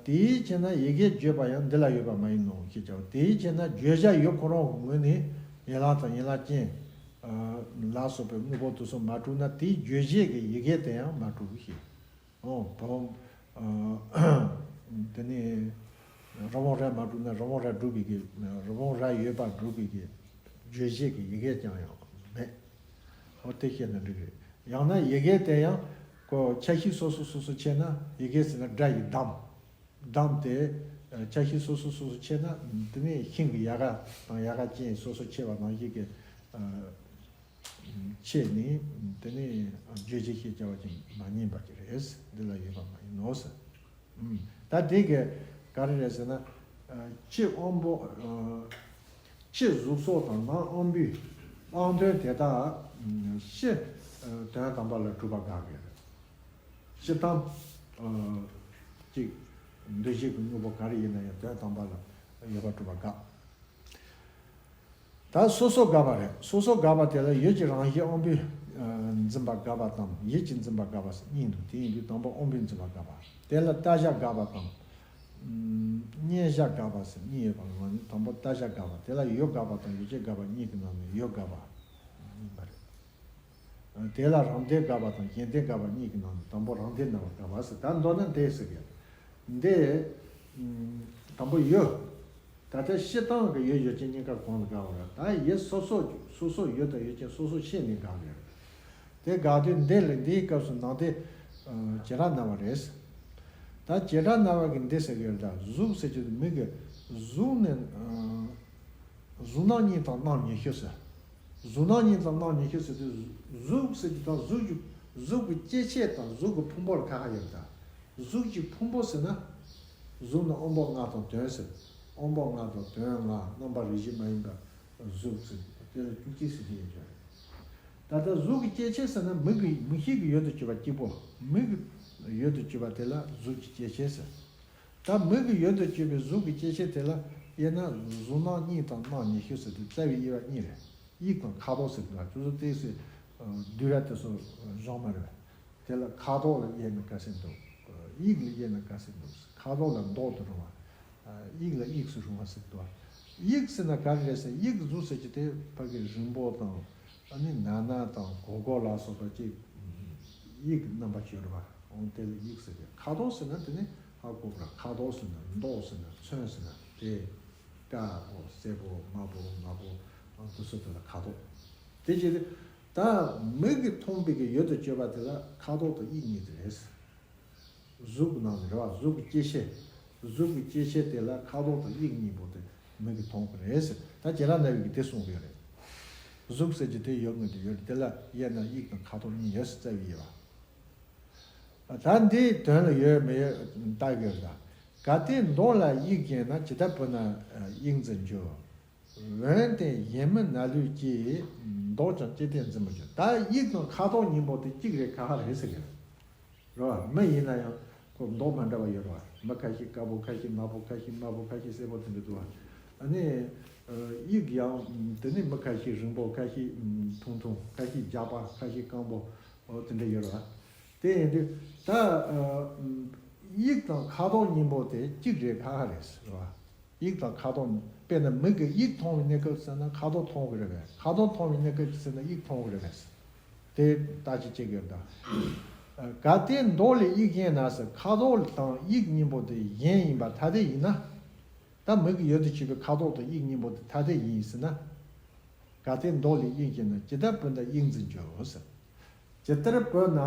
དེའི་ཕྱིར་ན་ཡི་གེ་བརྗོད་པ་ཡང་འདི་ལ་ཡོད་པ་མ་ཡིན་ནོ་ཞེས་བྱ་བ། དེའི་ཕྱིར་ན་བརྗོད་བྱ་ཡུལ་ཁོ་རང་གི་ངོས་ནས་ཡན་ལག་དང་ཡན་ལག་ཅན་ལ་སོགས་པའི་དངོས་པོ་དེ་ཚོ་མ་གྲུབ་ན་དེའི་རྗོད་བྱེད་ཀྱི་ཡི་གེ་དེ་ཡང་མ་གྲུབ་ཞེས། ཨོ། བ། དེ་ནས་རི་བོང་རྭ་མ་གྲུབ་ན་རི་བོང་རྭ་སྒྲུབ་པའི་གི། རི་བོང་རྭ་ཡོད་པ་སྒྲུབ་པའི་གི་རྗོད་བྱེད་ཀྱི་ཡི་གེ་ཀྱང་ཡང་མེད། ཨོ། དེ་བཤད་ན་འགྲིག་རེད། ཡང་ན་ཡི་གེ་དེ་ཡང་ཁོ་ཆ་ཤས་སོ་སོ་སོ་སོ་ཕྱེ་ན། ཡི་གེ་ཟེར་ན་སྒྲ་ཡི་གདངས། གདངས་དེ་ཆ་ཤས་སོ་སོ་སོ་སོ་ཕྱེ་ན་དེ་ནི་ཤིང་གི་ཡལ་ག་དང་ཡལ་ག་ཅན་སོ་སོ་ཕྱེ་བ་ནང་བཞིན་གྱི་ཕྱེ་ནས་དེ་ནི་རྗོད་བྱེད་ཞེས་བྱ་བ་ཅན་མ་ཡིན་པ་ཅིག་རེད། འདི་ལ་ཡོད་པ་མ་ཡིན་ནོ་ཟེར། ད་དེ་གི་ག་རེ་རེད་ཟེར་ན། ཕྱི་དབང་པོ། ཕྱི་གཟུགས་སོགས་དང་ནང་དབང་པོའི་སྤང་དོན་དེ་དག་ཕྱི་དོན་དམ་པ་ལ་གྲུབ་པ་དགག་གི་རེད། སྤྱིར་བཏང་། ཨ། གཅིག་འདུ་བྱེད་ཀྱི་དངོས་པོ་ག་རེ་ཡིན་ན་ཡང་དོན་དམ་པ་ལ་ཡོད་པར་གྲུབ་པ་དགག་ད་སོ་སོ་དགག་པ་རེད། སོ་སོ་དགག་པ་དེ་ལ་ཡུལ་གྱི་རང་བཞིན་དབང་པོས་འཛིན་པ་དགག་པ་དང་ཡིད་ཀྱིས་འཛིན་པ་དགག་པ་གཉིས་འདུག་དེ་ཡིན་དུས་དང་པོ་དབང་པོས་འཛིན་པ་དགག་པ། དེ་ལ་བལྟ་བྱ་དགག་པ་དང་། མཉན་བྱ་དགག་པ་ཟེར་གཉིས་ཡོད་པ་ལ་ནི་དང་པོ་བལྟ་བྱ་དགག་པ། དེ་ལ་ཡུལ་དགག་པ་དང་ཡུལ་ཅན་དགག་པ་གཉིས་ཀྱི་ནང་ནས་ཡུལ་དགག་པ་ཡིན་པ་རེད། དེ་ལ་རང་ལྡན་དགག་པ་དང་གཞན་ལྡན་དགག་པ་གཉིས་ཀྱི་ནང་ནས་དང་པོ་རང་ལྡན་སྨྲ་བ་དགག་པ་ཟེར། ད་མདོར་ན་འདི་ཟེར་གི། འདི། དང་པོ་ཡུལ། ད་ལྟ་སྤྱིར་བཏང་གི་ཡུལ་ཡུལ་ཅན་གཉིས་ཀ་གོང་ལ་དགག་པ་རེད། ད་ཡུལ་སོ་སོ་སོ་སོ་ཡུལ་དང་ཡུལ་ཅན་སོ་སོ་ཕྱེ་ནས་དགག་གི་རེད། དེ་དགག་དུས་འདི་ལ་འདིའི་སྐབས་སུ་ནང་དེ། བྱེ་བྲག་སྨྲ་བ་རེད། ད་བྱེ་བྲག་སྨྲ་བ་གིས་འདི་ཟེར་གི་རེད། ད་གཟུགས་ཟེར་གྱི་མི་གི་གཟུགས་ནི། གཟུགས་སྣང་གཉིས་དང་སྣང་ཉི་ཤུ་ཟེར། གཟུགས་སྣང་གཉིས་དང་སྣང་ཉི་ཤུ་ཟེར་དུས་གཟུགས་ཟེར་དུས་ད་གཟུགས་ཀྱི་གཟུགས་ཀྱི་སྐྱེ་མཆེད་དང་གཟུགས་ཀྱི་ཕུང་པོ་ལ་ཁ་ཁ་ཡོད་ད། གཟུགས་ཀྱི་ཕུང་པོ་ཟེར་ན། གཟུགས་ནི་དབང་པོ་ལྔ་དང་དོན་ཟེར། དབང་པོ་ལྔ་དང་དོན་ལྔ་རྣམ་པ་རིགས་བཞི་མ་ཡིན་པ་གཟུགས་ཟེར་དེ་ལ་བཅུ་གཅིག་ཟེར་གྱི་ཡོད་ཀྱང་། ད་ལྟ་གཟུགས་ཀྱི་སྐྱེ་མཆེད་ཟེར་ན་མིག་གི་མིག་ཤེས་ཀྱི་ཡུལ་དུ་གྱུར་པ་གཅིག་པོ། མིག་གི་ཡུལ་དུ་གྱུར་པ་དེ་ལ་གཟུགས་ཀྱི་སྐྱེ་མཆེད་ཟེར། ད་མིག་གི་ཡུལ་དུ་གྱུར་པའི་གཟུགས་ཀྱི་སྐྱེ་མཆེད་དེ་ལ་དབྱེ་ན་གཟུགས་སྣང་གཉིས་དང་སྣང་ཉི་ཤུ་ཟེར་དུས་རྩ་བའི་དབྱེ་བ་གཉིས་རེད། དབྱིབས་དང་ཁ་དོག་ཟེར་དུས་ཁྱོད་ཚོ་ཏོག་ཙམ་བསྡུས་ར་དེ་ཚོ་སྦྱངས་མ་རེད། དེ་ལ་ཁ་དོག་ལ་དབྱེ་ན་ག་ཟེར་འདུག་དབྱིབས་ལ་དབྱེ་ན་ག་ཟེར་འདུག་ཁ་དོག་ལ་མདོག་ཏུ་རུང་བ། དབྱིབས་ལ་དབྱིགས་སུ་རུང་བ་ཟེར་འདུག་དབྱིབས་ཟེར་ན་ག་རེ་རེད་ཟེར། དབྱིབས་གཟུགས་ཟེར་གྱི་དེ་ཕ་གི་རིང་པོ་དང་། ཨ་ནི་ན་ན་དང་གོར་གོར་ལ་སོགས་པ་ཅིག་དབྱིབས་རྣམ་པ་ཅིག་ཡོད་རེད་པ། འོང་དེ་ལ་དབྱིབས་ཟེར་གྱི། ཁ་དོག་ཟེར་ན་དེ་ནི་ཧ་གོ་བ་རེད། ཁ་དོག་ཟེར་ན་མདོག་ཟེར་ན་ཚོན་ཟེར་ན་དེ། དཀར་པོ་སེར་པོ་དམར་པོ་ནག་པོ་དང་དེ་ཚོ་དེ་ལ་ཁ་དོག་དེ་བྱས་ཏེ་ད་མིག་གིས་མཐོང་བའི་གི་ཡུལ་དུ་གྱུར་པ་དེ་ལ་ཁ་དོག་དང་དབྱིབས་གཉིས་དེ་རེད། གཟུགས་ནང་ནས་རེད་བ། གཟུགས་ཀྱི་སྐྱེ་མཆེད། གཟུགས་ཀྱི་སྐྱེ་མཆེད་དེ་ལ་ཁ་དོག་དང་དབྱིབས་གཉིས་པོ་དེ་མིག་གིས་མཐོང་གི་རེད་ཟེར། ད་བྱེ་བྲག་སྨྲ་བའི་གིས་དེ་གསུངས་ཡོད་རེད། གཟུགས་ཟེར་གྱི་དེ་ཡོད་ངེས་དེ་ཡོད་རེད། དེ་ལ་དབྱེ་ན་དབྱིབས་དང་ཁ་དོག་གཉིས་ཡོད་ཟེར། རྩ་བའི་དབྱེ་བ། ད་འདིའི་དོན་ལ་ཡོད་མེད་བལྟ་དགོས་ལ། གལ་ཏེ་མདོག་ལ་དབྱིབས་བརྒྱན་ན། ཇི་ལྟར་བུ་ན་དབྱིག་འཛིན་འགྱུར། འོན་ཏེ་གཞན་མིན་ན་ལུས་ཀྱིས། མདོག་ཀྱང་ཅི་སྟེ་འཛིན་མི་འགྱུར། ད་དབྱིབས་དང་ཁ་དོག་གཉིས་པོ་དེ་གཅིག་རེད་ཁ་ཁ་རེད་ཟེར་གི་རེད། རེད་བ། མི་ཡིན་ན་ཡང་ཁོ་མདོག་མ་འདྲ་བ་ཡོད་རེད་བ། མི་ཁ་ཤས་དཀར་པོ་ཁ་ཤས་ནག་པོ་ཁ་ཤས་དམར་པོ་ཁ་ཤས་སེར་པོ་དེ་འདྲ་འདུག་བ། ཨ་ནི། དབྱིབས་ཡང་དེ་ནི་མི་ཁ་ཤས་རིང་པོ་ཁ་ཤས་ཐུང་ཐུང་ཁ་ཤས་རྒྱགས་པ་ཁ་ཤས་སྐམ་པོ། འོ་དེ་འདྲ་ཡོད་རེད་བ། དེ་ཡིན་དུས་ད་དབྱིབས་དང་ཁ་དོག་གཉིས་པོ་དེ་གཅིག་རེད་ཁ་ཁ་རེད་ཟེར་བ། དབྱིབས་དང་ཁ་དོག་དཔེར་ན་མིག་གིས་དབྱིབས་མཐོང་བའི་གནས་སྐབས་ཟེར་ན་ཁ་དོག་མཐོང་གི་རེད་པས། ཁ་དོག་མཐོང་བའི་གནས་སྐབས་ཟེར་ན་དབྱིབས་མཐོང་གི་རེད་པས། དེ་ལྟ་ཅི་བྱེད་དགོས་དང་། གལ་ཏེ་མདོག་ལས་དབྱིབས་བརྒྱན་ན་ཟེར། ཁ་དོག་དང་དབྱིབས་གཉིས་པོ་དེ་གཞན་ཡིན་པ་ཐ་དད་ཡིན་ན། ད་མིག་གི་ཡུལ་དུ་གྱུར་པའི་ཁ་དོག་དང་དབྱིབས་གཉིས་པོ་དེ་ཐ་དད་ཡིན་ཟེར་ན། གལ་ཏེ་མདོག་ལས་དབྱིབས་བརྒྱན་ན། ཇི་ལྟར་བུ་ན་དབྱིག་འཛིན་འགྱུར་ཟེར། ཇི་ལྟར་བུ་ན།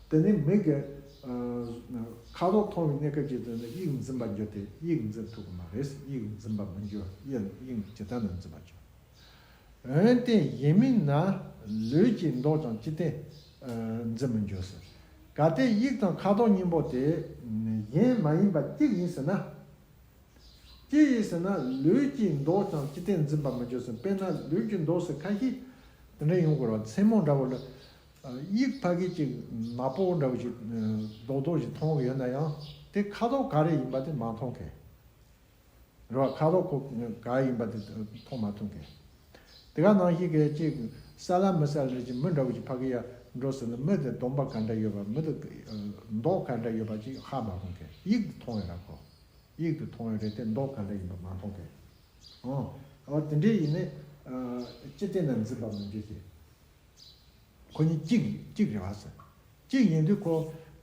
དེ་ནི་མིག་གི་ཁ་དོག་མཐོང་བའི་གནས་སྐབས་ཀྱི་དོན་ནི་དབྱིག་འཛིན་པར་འགྱུར་ཏེ་དབྱིག་འཛིན་ཐུབ་ཀྱི་མ་རེད། དབྱིག་འཛིན་པར་མི་འགྱུར། དབྱིག་དབྱིག་ཇི་ལྟར་ན་འཛིན་པར་འགྱུར། འོན་ཏེ་གཞན་མིན་ན་ལུས་ཀྱིས་མདོག་ཀྱང་ཅི་སྟེ་འཛིན་མི་འགྱུར་ཟེར། གལ་ཏེ་དབྱིག་དང་ཁ་དོག་གཉིས་པོ་དེ་གཞན་མ་ཡིན་པ་གཅིག་ཡིན་ཟེར་ན། ཅི་ཡིན་ཟེར་ན་ལུས་ཀྱི་མདོག་ཀྱང་ཅི་སྟེ་འཛིན་པར་མི་འགྱུར་ཟེར། དཔེར་ན་ལུས་ཀྱི་མདོག་ཟེར་ཁ་ཤས་དེ་འདྲ་ཡོང་དགོས་རེད་བ། མཚན་མོ་འདྲ་བོ་ལ་དབྱིག་ཕ་གི་ཅིག་ནག་པོ་འདྲ་བོ་ཞིག་རྡོག་རྡོག་ཞིག་མཐོང་གི་ཡོད་ན་ཡང་དེ་ཁ་དོག་ག་རེ་ཡིན་པ་དེ་མ་མཐོང་མཁན་རེད་བ། ཁ་དོག་ཁོ་ག་ཡིན་པ་དེ་མཐོང་མ་ཐུབ་མཁན། དེ་ག་ནང་བཞིན་གྱི་ཅིག་གསལ་ལ་མི་གསལ་རེད། ཅིག་མི་འདྲ་བོ་ཅིག་ཕ་གི་ཡ་འགྲོ་ཟེར་ན་མི་དེ་གདོང་པ་ག་འདྲ་ཡོད་པ། མི་དེ་མདོག་ག་འདྲ་ཡོད་པ་ཅིག་ཧ་མ་གོ་མཁན། དབྱིག་དེ་མཐོང་ཡོད་ར་ཁོ། དབྱིག་དེ་མཐོང་ཡོད་རེད་དེ་མདོག་ག་འདྲ་ཡིན་པ་མ་མཐོང་མཁན། ཨོ། ཨོ་དེ་འདྲའི་ཡིན་ནས་ཅི་སྟེ་ན་འཛིན་པ་མི་འགྱུར་ཞེས། ཁོ་གཉིས་གཅིག་གཅིག་རེད་བ་ཟེར། གཅིག་ཡིན་དུས་ཁོ་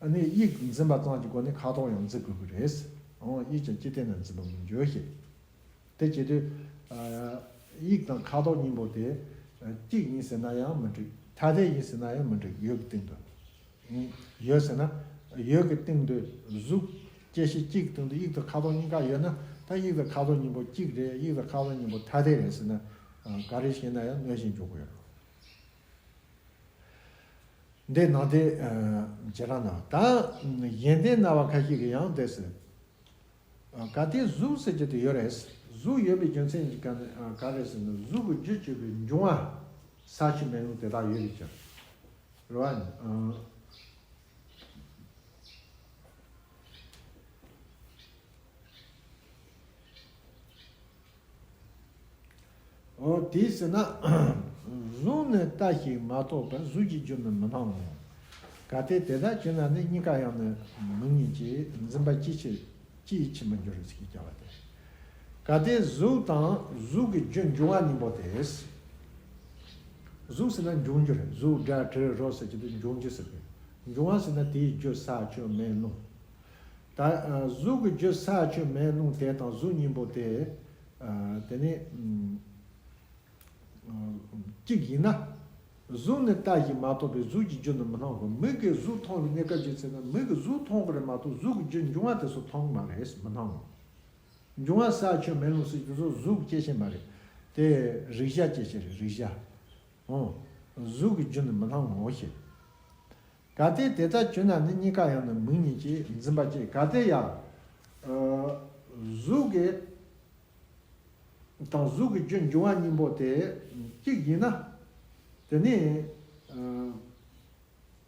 ནི་དབྱིག་འཛིན་པ་ཙམ་གྱི་སྒོ་ནས་ཁ་དོག་ཡང་འཛིན་དགོས་ཀྱི་རེད། འོ་དབྱིག་ཀྱང་ཅི་སྟེ་ན་འཛིན་པ་མི་འགྱུར་ཞེས། དེ་བྱེད་དུས་དབྱིག་དང་ཁ་དོག་གཉིས་པོ་དེ་གཅིག་ཡིན་ཟེར་ན་ཡང་མི་འགྲིག་ཐ་དད་ཡིན་ཟེར་ན་ཡང་མི་འགྲིག་ཡུལ་གྱི་སྟེང་དུ། ཡོད་ཟེར་ན། ཡོད་ཀྱི་སྟེང་དུ་གཟུགས་སྐྱེ་ཤི་གཅིག་གི་སྟེང་དུ་དབྱིག་དང་ཁ་དོག་གཉིས་ཀ་ཡོད་ན་ད་དབྱིག་དང་ཁ་དོག་གཉིས་པོ་གཅིག་རེད། དབྱིག་དང་ཁ་དོག་གཉིས་པོ་ཐ་དད་རེད་ཟེར་ན། ག་རེ་བྱས་ན་ཡང་གནོད་བྱེད་འཇོག་གི་ཡོད་རེད། འདི་ནང་དེ་བྱེ་བྲག་ན་ད་གཞན་སྡེ་སྣང་བ་ཁ་ཤས་ཀྱིས་ཡང་དེ་ཟེར། གལ་ཏེ་གཟུགས་ཟེར་གྱི་དེ་ཡོད་རེད། གཟུགས་ཡོད་པའི་རྒྱུ་མཚན་གྱིས་ག་ག་རེ་ཟེར་ན་གཟུགས་ཀྱི་རྒྱུ་བཅོས་པའི་འབྱུང་བ་ས་ཆུ་མེ་རླུང་དེ་དག་ཡོད་པའི་ཕྱིར། རེད་བ། འོ་དེས་ཟེར་ན། གཟུགས་ནི་ལྟ་ཞིང་མ་རྟོགས་པར་གཟུགས་ཀྱི་རྒྱུ་ནི་མི་སྣང་ངོ་། གལ་ཏེ་དེ་ལྟར་གྱུར་ན་ནི་གཉིས་ཀ་ཡང་ནི་མི་སྙིང་རྗེ། འཛིན་པ་ཅིའི་ཕྱིར་ཅིའི་ཕྱིར་མི་འགྱུར་ཞེས་བྱ་བ་སྟེ། གལ་ཏེ་གཟུགས་དང་གཟུགས་ཀྱི་རྒྱུ་འབྱུང་བ་གཉིས་པོ་དེ། གཟུགས་ཟེར་ན་འབྱུང་རྒྱུ་རེད། གཟུགས་སྒྲ་དྲི་རོ་ཟེར་གྱི་དེ་འབྱུང་རྒྱུ་ཟེར་གི། འབྱུང་བ་ཟེར་ན་དེའི་རྒྱུ་ས་ཆུ་མེ་རླུང་། ད་གཟུགས་ཀྱི་རྒྱུ་ས་ཆུ་མེ་རླུང་དེ་དང་གཟུགས་གཉིས་པོ་དེ། དེ་ནི་གཅིག་ཡིན་ན། གཟུགས་ནི་ལྟ་ཞིང་མ་རྟོགས་པའི་གཟུགས་ཀྱི་རྒྱུ་ནི་མི་སྣང་གོ། མིག་གིས་གཟུགས་མཐོང་བའི་གནས་སྐབས་ཀྱི་ཚེ་ན་མིག་གིས་གཟུགས་མཐོང་གི་རེད་མ་གཏོགས་གཟུགས་ཀྱི་རྒྱུ་འབྱུང་བ་དེ་ཚོ་མཐོང་གི་མ་རེད། མི་སྣང་ངོ་། འབྱུང་བ་ས་ཆུ་མེ་རླུང་ཟེར་གྱི་དེ་ཚོ་གཟུགས་སྐྱེ་ཤེས་མ་རེད། དེ་རེག་བྱ་སྐྱེ་ཤེས་རེད། རེག་བྱ། ཨོ། གཟུགས་ཀྱི་རྒྱུ་ནི་མི་སྣང་ངོ་ཞེས། གལ་ཏེ་དེ་ལྟར་གྱུར་ན་ནི་གཉིས་ཀ་ཡང་ནི་མིག་སྙིང་རྗེ། འཛིན་པ་ཅིའི་གལ་ཏེ་ཡང་། གཟུགས་ཀྱི་དང་གཟུགས་ཀྱི་རྒྱུ་འབྱུང་བ་གཉིས་པོ་དེ་གཅིག་ཡིན་ན། དེ་ནི་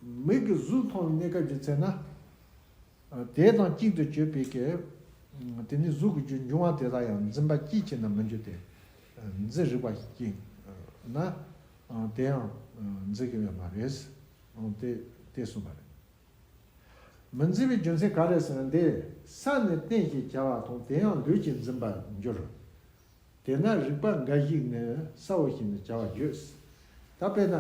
མིག་གིས་གཟུགས་མཐོང་བའི་གནས་སྐབས་ཀྱི་ཚེ་ན། དེ་དང་གཅིག་ཏུ་གྱུར་པའི་གི། དེ་ནི་གཟུགས་ཀྱི་རྒྱུ་འབྱུང་བ་དེ་དག་ཡང་འཛིན་པ་ཅིའི་ཕྱིར་ན་མི་འགྱུར་ཏེ། འཛིན་རིག་པ་ཅིག་ན། དེ་ཡང་འཛིན་གྱི་ཡོད་མ་རེད། དེ་དེ་གསུངས་པ་རེད། མི་འཛིན་པའི་རྒྱུ་མཚན་ག་རེ་ཟེར་ན་འདི། ས་ནི་རྟེན་ཞེས་བྱ་བ་དང་དེ་ཡང་ལུས་ཀྱིས་འཛིན་པར་འགྱུར། དེས་ན་རིགས་པ་འགའ་ཞིག་ནི་སའོ་ཞེས་ནི་བྱ་བ་བརྗོད། ད་དཔེར་ན།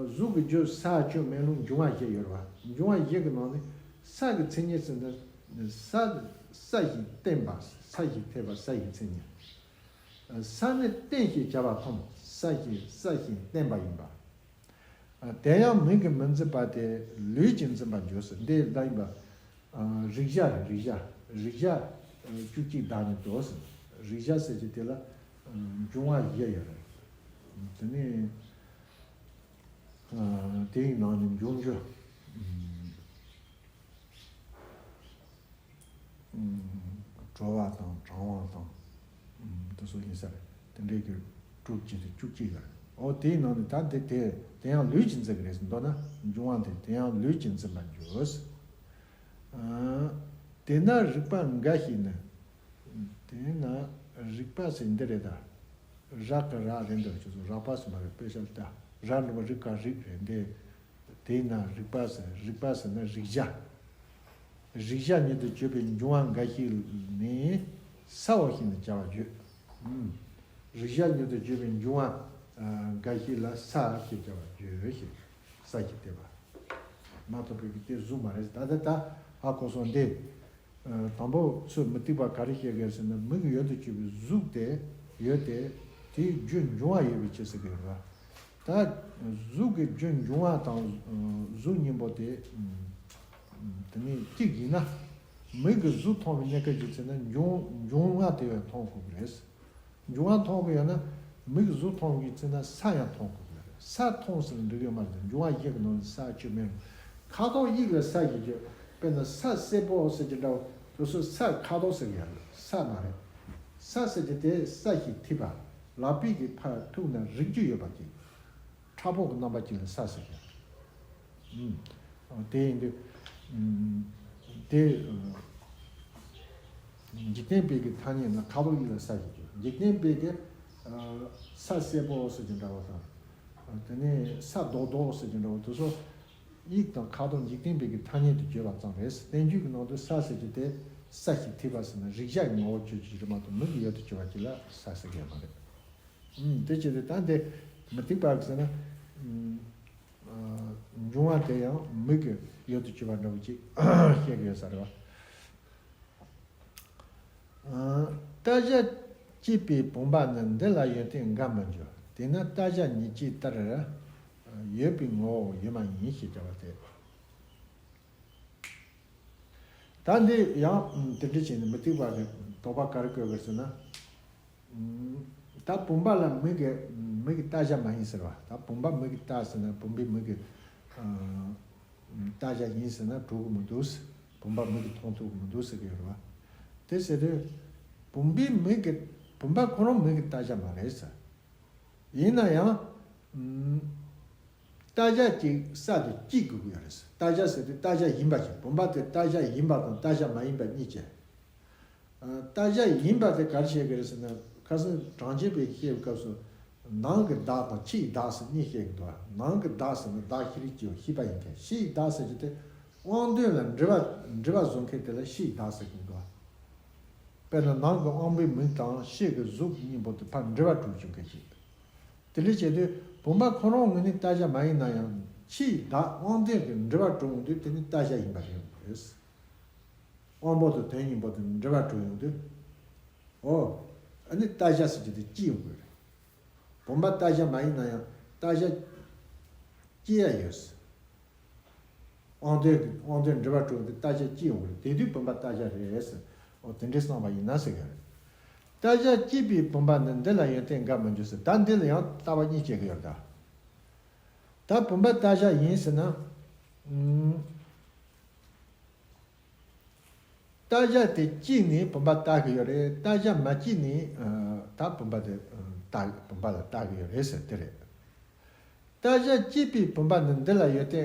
གཟུགས་ཀྱི་རྒྱུ་ས་ཆུ་མེ་རླུང་འབྱུང་བ་བཞི་ཡོད་རེད་བ། འབྱུང་བ་བཞི་གི་ནང་ནས་ས་གི་མཚན་ཉིད་ཟེར་ན། ས་ས་ཞེས་བརྟེན་པ། ས་ཞེས་འཐད་པ་ས་ཡི་མཚན་ཉིད། ས་ནི་རྟེན་ཞེས་བྱ་བ་མཐོང་། ས་ཞེས་ས་ཞེས་བརྟེན་པ་ཡིན་པ། དེ་ཡང་མིག་གིས་མི་འཛིན་པ་དེ་ལུས་ཀྱིས་འཛིན་པར་འགྱུར་ཟེར། འདི་ལ་ཡིན་པ། རེག་བྱ་རེད། རེག་བྱ། རེག་བྱ། བཅུ་གཅིག་བདག་ཉིད་དོ་ཟེར། རེག་བྱ་ཟེར་གྱི་དེ་ལ་འབྱུང་བ་བཞི་ཡོད་རེད། དེ་ནི་དེའི་ནང་ནས་འབྱུང་རྒྱུ། གྲོལ་བ་དང་གྲང་བ་དང་། དེ་ཚོ་ཡིན་ས་རེད། དེ་འདྲའི་གི་དྲུག་ཅུ་དང་བཅུ་གཅིག་ཡོད་རེད། འོ་དེའི་ནང་ནས་ད་འདི་དེ་དེ་ཡང་ལུས་ཀྱིས་འཛིན་གྱི་རེད་ཟེར། མདོར་ན་འབྱུང་བ་འདི་དེ་ཡང་ལུས་ཀྱིས་འཛིན་པར་འགྱུར། དེས་ན་རིགས་པ་འགའ་ཞིག་ནི། དེས་ན་རིགས་པ་ཟེར་འདི་རེད་ད། རག་གི་རག་རེད་འདུག་ཁྱོད་ཚོ་རག་པ་ཟེར་མ་རེད། དཔེ་ཆ་ལ་ལྟ། རག་འགྲོ་བ་རིག་ག་རིག་རེད་འདི། དེས་ན་རིགས་པ་ཟེར། རིགས་པ་ཟེར་ན་རེག་བྱ། རེག་བྱ་ཉིད་དུ་གྱུར་པའི་འབྱུང་བ་འགའ་ཞིག་ནི་སའོ་ཞེས་ནི་བྱ་བ་བརྗོད། རེག་བྱ་ཉིད་དུ་གྱུར་པའི་འབྱུང་བ་འགའ་ཞིག་ལ་ས་ཞེས་བྱ་བ་བརྗོད་ཞེས། ས་ཞེས་བསྟན་པ། མ་གཏོགས་པའི་དེ་གཟུགས་མ་རེད། ད་ལྟ་ད་ཧ་གོ་སོང་སྟེ། དང་པོ་ཚུར་མུ་སྟེགས་པ་ག་རེ་བཤད་གི་ཟེར་ན་མིག་གི་ཡུལ་དུ་གྱུར་པའི་གཟུགས་དེ་ཡོད་དེ། དེའི་རྒྱུ་འབྱུང་བ་ཡོད་པའི་ཕྱིར་ཟེར་གི་ཡོད་རེད། ད་གཟུགས་ཀྱི་རྒྱུ་འབྱུང་བ་དང་གཟུགས་གཉིས་པོ་དེ་དེ་ནས་གཅིག་ཡིན་ན། མིག་གིས་གཟུགས་མཐོང་བའི་གནས་སྐབས་ཀྱི་ཚེ་ན་འབྱུང་འབྱུང་བ་དེ་ཡང་མཐོང་དགོས་ཀྱི་རེད། འབྱུང་བ་མཐོང་གི་ཡོད་ན། མིག་གཟུགས་མཐོང་གི་ཚེ་ན་ས་ཡང་མཐོང་དགོས་ཀྱི་རེད། ས་མཐོང་ཟེར་ན་འགྲིག་གི་མ་རེད། འབྱུང་བ་བཞི་གི་ནང་ནས་ས་ཆུ་མེ་རླུང་། ཁ་དོག་དབྱིབས་ལ་ས་ཞེས་བརྗོད། དཔེར་ན་ས་སེར་པོ་ཟེར་གྱི་འདྲ་བོ་དེ་ཚོ་ས་ཁ་དོག་ཟེར་གྱི་ཡོད་རེད། ས་མ་རེད། ས་ཟེར་གྱི་དེ་ས་ཞིག་ཐིབས་པ། ལག་པའི་གི་ཕར་ཐུག་ན་རིག་རྒྱུ་ཡོད་པ་ཅིག་ཕྲ་ཕུང་གི་རྣམ་པ་ཅིག་ལ་ས་ཟེར་གྱི། ཨུམ། དེ་ཡིན་དུས། ཨུམ། དེ། ཨུམ། འཇིག་རྟེན་པའི་གི་ཐ་སྙད་ན་ཁ་དོག་ཡིད་ལ་ས་ཞིག་གྱུར། འཇིག་རྟེན་པའི་གི། ཨ། ས་སེར་པོ་ཟེར་གྱི་འདྲ་བ་དང་། དེ་ནས་ས་རྡོག་རྡོག་ཟེར་གྱི་འདྲ་བ་དེ་ཚོ། ཡིད་དང་ཁ་དོག་འཇིག་རྟེན་པའི་གི་ཐ་སྙད་དུ་བརྗོད་པ་ཙམ་རེད། བསྟན་བཅོས་ཀྱི་ནང་དུ་ས་ཟེར་གྱི་དེ་ས་ཞིག་ཐིབས་པ་ཟེར་ན་རིག་བྱ་གི་ངོ་བོ་བརྗོད་ཀྱི་རེད་མ་གཏོགས་མིང་གི་ཡུལ་དུ་གྱུར་པ་ཅིག་ལ་ས་ཟེར་གྱི་ཡོད་མ་རེད། ཨུམ། དེ་བྱས་ཏེ་ད་འདི་མུ་སྟེགས་པ་གིས་ཟེར་ན། ཨུམ། ཨ། འབྱུང་བ་དེ་ཡང་མིང་གི་ཡུལ་དུ་གྱུར་པ་འདྲ་བོ་ཅིག་བཤད་ཀྱི་ཡོད་ས་རེད་བ། ཨ། རྟ་བཞག་གཅིག་པའི་བུམ་པ་ནི་འདི་ལ་ཡོན་ཏན་འགའ་མི་འབྱུང་། དེས་ན་རྟ་བཞག་ཉིད་ཀྱི་ལྟར་ཡོད་པའི་ངོ་བོ་ཡོད་མ་ཡིན་ཞེས་བྱ་བ་སྟེ། ད་འདི་ཡང་དེ་འདྲ་བྱས་ནས་མུ་སྟེགས་པ་གིས་དོགས་པ་ག་རེ་བཀོད་དགོས་ཟེར་ན། ཨུམ། ད་བུམ་པ་ལ་མིང་གི་མིང་གི་རྟ་བཞག་མ་ཡིན་ཟེར་བ། ད་བུམ་པ་མིང་གི་རྟ་ཟེར་ན་བུམ་པའི་མིང་གི། ཨ། རྟ་བཞག་ཡིན་ཟེར་ན་གྲུབ་ཀྱི་མི་འདུག་ཟེར། བུམ་པ་མིང་གིས་མཐོང་ཐུབ་ཀྱི་མི་འདུག་ཟེར་གྱི་ཡོད་རེད་བ། དེ་ཟེར་དུས། བུམ་པའི་མིང་གི་བུམ་པ་ཁོ་རང་མིང་གི་རྟ་བཞག་མ་རེད་ཟེར། ཡིན་ན་ཡང་། ཨུམ། རྟ་བཞག་ཅིག་ས་དེ་སྐྱེ་དགོས་ཀྱི་ཡོད་རེད་ཟེར། རྟ་བཞག་ཟེར་དུས་རྟ་བཞག་ཡིན་པ་ཞིག་བུམ་པ་དེ་རྟ་བཞག་ཡིན་པ་དང་རྟ་བཞག་མ་ཡིན་པ་གཉིས་ཀྱི། ཨ། རྟ་བཞག་ཡིན་པ་དེ་ག་རེ་བཤད་ཀྱི་རེད་ཟེར་ན། ཁ་སང་གྲངས་ཅན་པས་བཤད་པའི་སྐབས་སུ། ནང་གི་བདག་དང་ཕྱིའི་བདག་ཟེར་གཉིས་བཤད་ཀྱི་འདུག་ནང་གི་བདག་ཟེར་ན་བདག་ཤེས་རིག་ཅེས་པ་ཤེས་པ་ཡིན་མཁན། ཕྱིའི་བདག་ཟེར་གྱི་དེ་དབང་དོན་ལ་འབྲེལ་བ་འབྲེལ་བ་བཟོ་མཁན་དེ་ལ་ཕྱིའི་བདག་ཟེར་གྱི་འདུག་དཔེར་ན་ནང་གི་དབང་པོའི་མིག་དང་ཕྱི་གི་གཟུགས་གཉིས་པོ་དེ་ཕར་འབྲེལ་བ་གྲུབ་བྱུང་མཁན་ཞིག་དེ་འདྲ་བྱེད་དུས་བུམ་པ་ཁོ་རང་ངོས་ནས་རྟ་བཞག་མ་ཡིན་ན་ཡང་ཕྱིའི་བདག་དབང་དོན་གྱི་འབྲེལ་བ་གྲུབ་ཡོང་དུས་དེ་ནི་རྟ་བཞག་ཡིན་པ་རེད། དབང་པོ་དང་དོན་གཉིས་པོ་དེ་འབྲེལ་བ་གྲུབ་ཡོང་དུས། ཨོ། ཨ་ནི་རྟ་བཞག་ཟེར་གྱི་དེ་སྐྱེ་ཡོང་གི་རེད། བུམ་པ་རྟ་བཞག་མ་ཡིན་ན་ཡང་རྟ་བཞག་སྐྱེ་ཡ་ཡོད། དབང་དོན་དབང་དོན་འབྲེལ་བ་གྲུབ་སྟེ་རྟ་བཞག་སྐྱེ་ཡོང་གི་རེད། དེ་དུས་བུམ་པ་རྟ་བཞག་རེད་ཟེར། ཨོ། དེ་འདྲའི་བསམ་པ་ཡིན་ན་ཟེར་གི་རེད། རྟ་བཞག་སྐྱེས་པའི་བུམ་པ་ནི་འདི་ལ་ཡོན་ཏན་འགའ་མི་འབྱུང་ཟེར། ད་འདི་ལ་ཡང་ལྟ་བ་གཉིས་བྱེད་ཀྱི་ཡོད་ད། ད་བུམ་པ་རྟ་བཞག་ཡིན་ཟེར་ན། ཨུམ། རྟ་བཞག་དེ་སྐྱེས་ནས་བུམ་པ་ལྟ་གི་ཡོད་རེད། རྟ་བཞག་མ་སྐྱེས་ནས། ཨ། ད་བུམ་པ་དེ་ལྟ་བུམ་པ་ལ་ལྟ་གི་ཡོད་རེད་ཟེར་དེ་རེད། རྟ་བཞག་སྐྱེས་པའི་བུམ་པ་ནི་འདི་ལ་ཡོན་ཏན།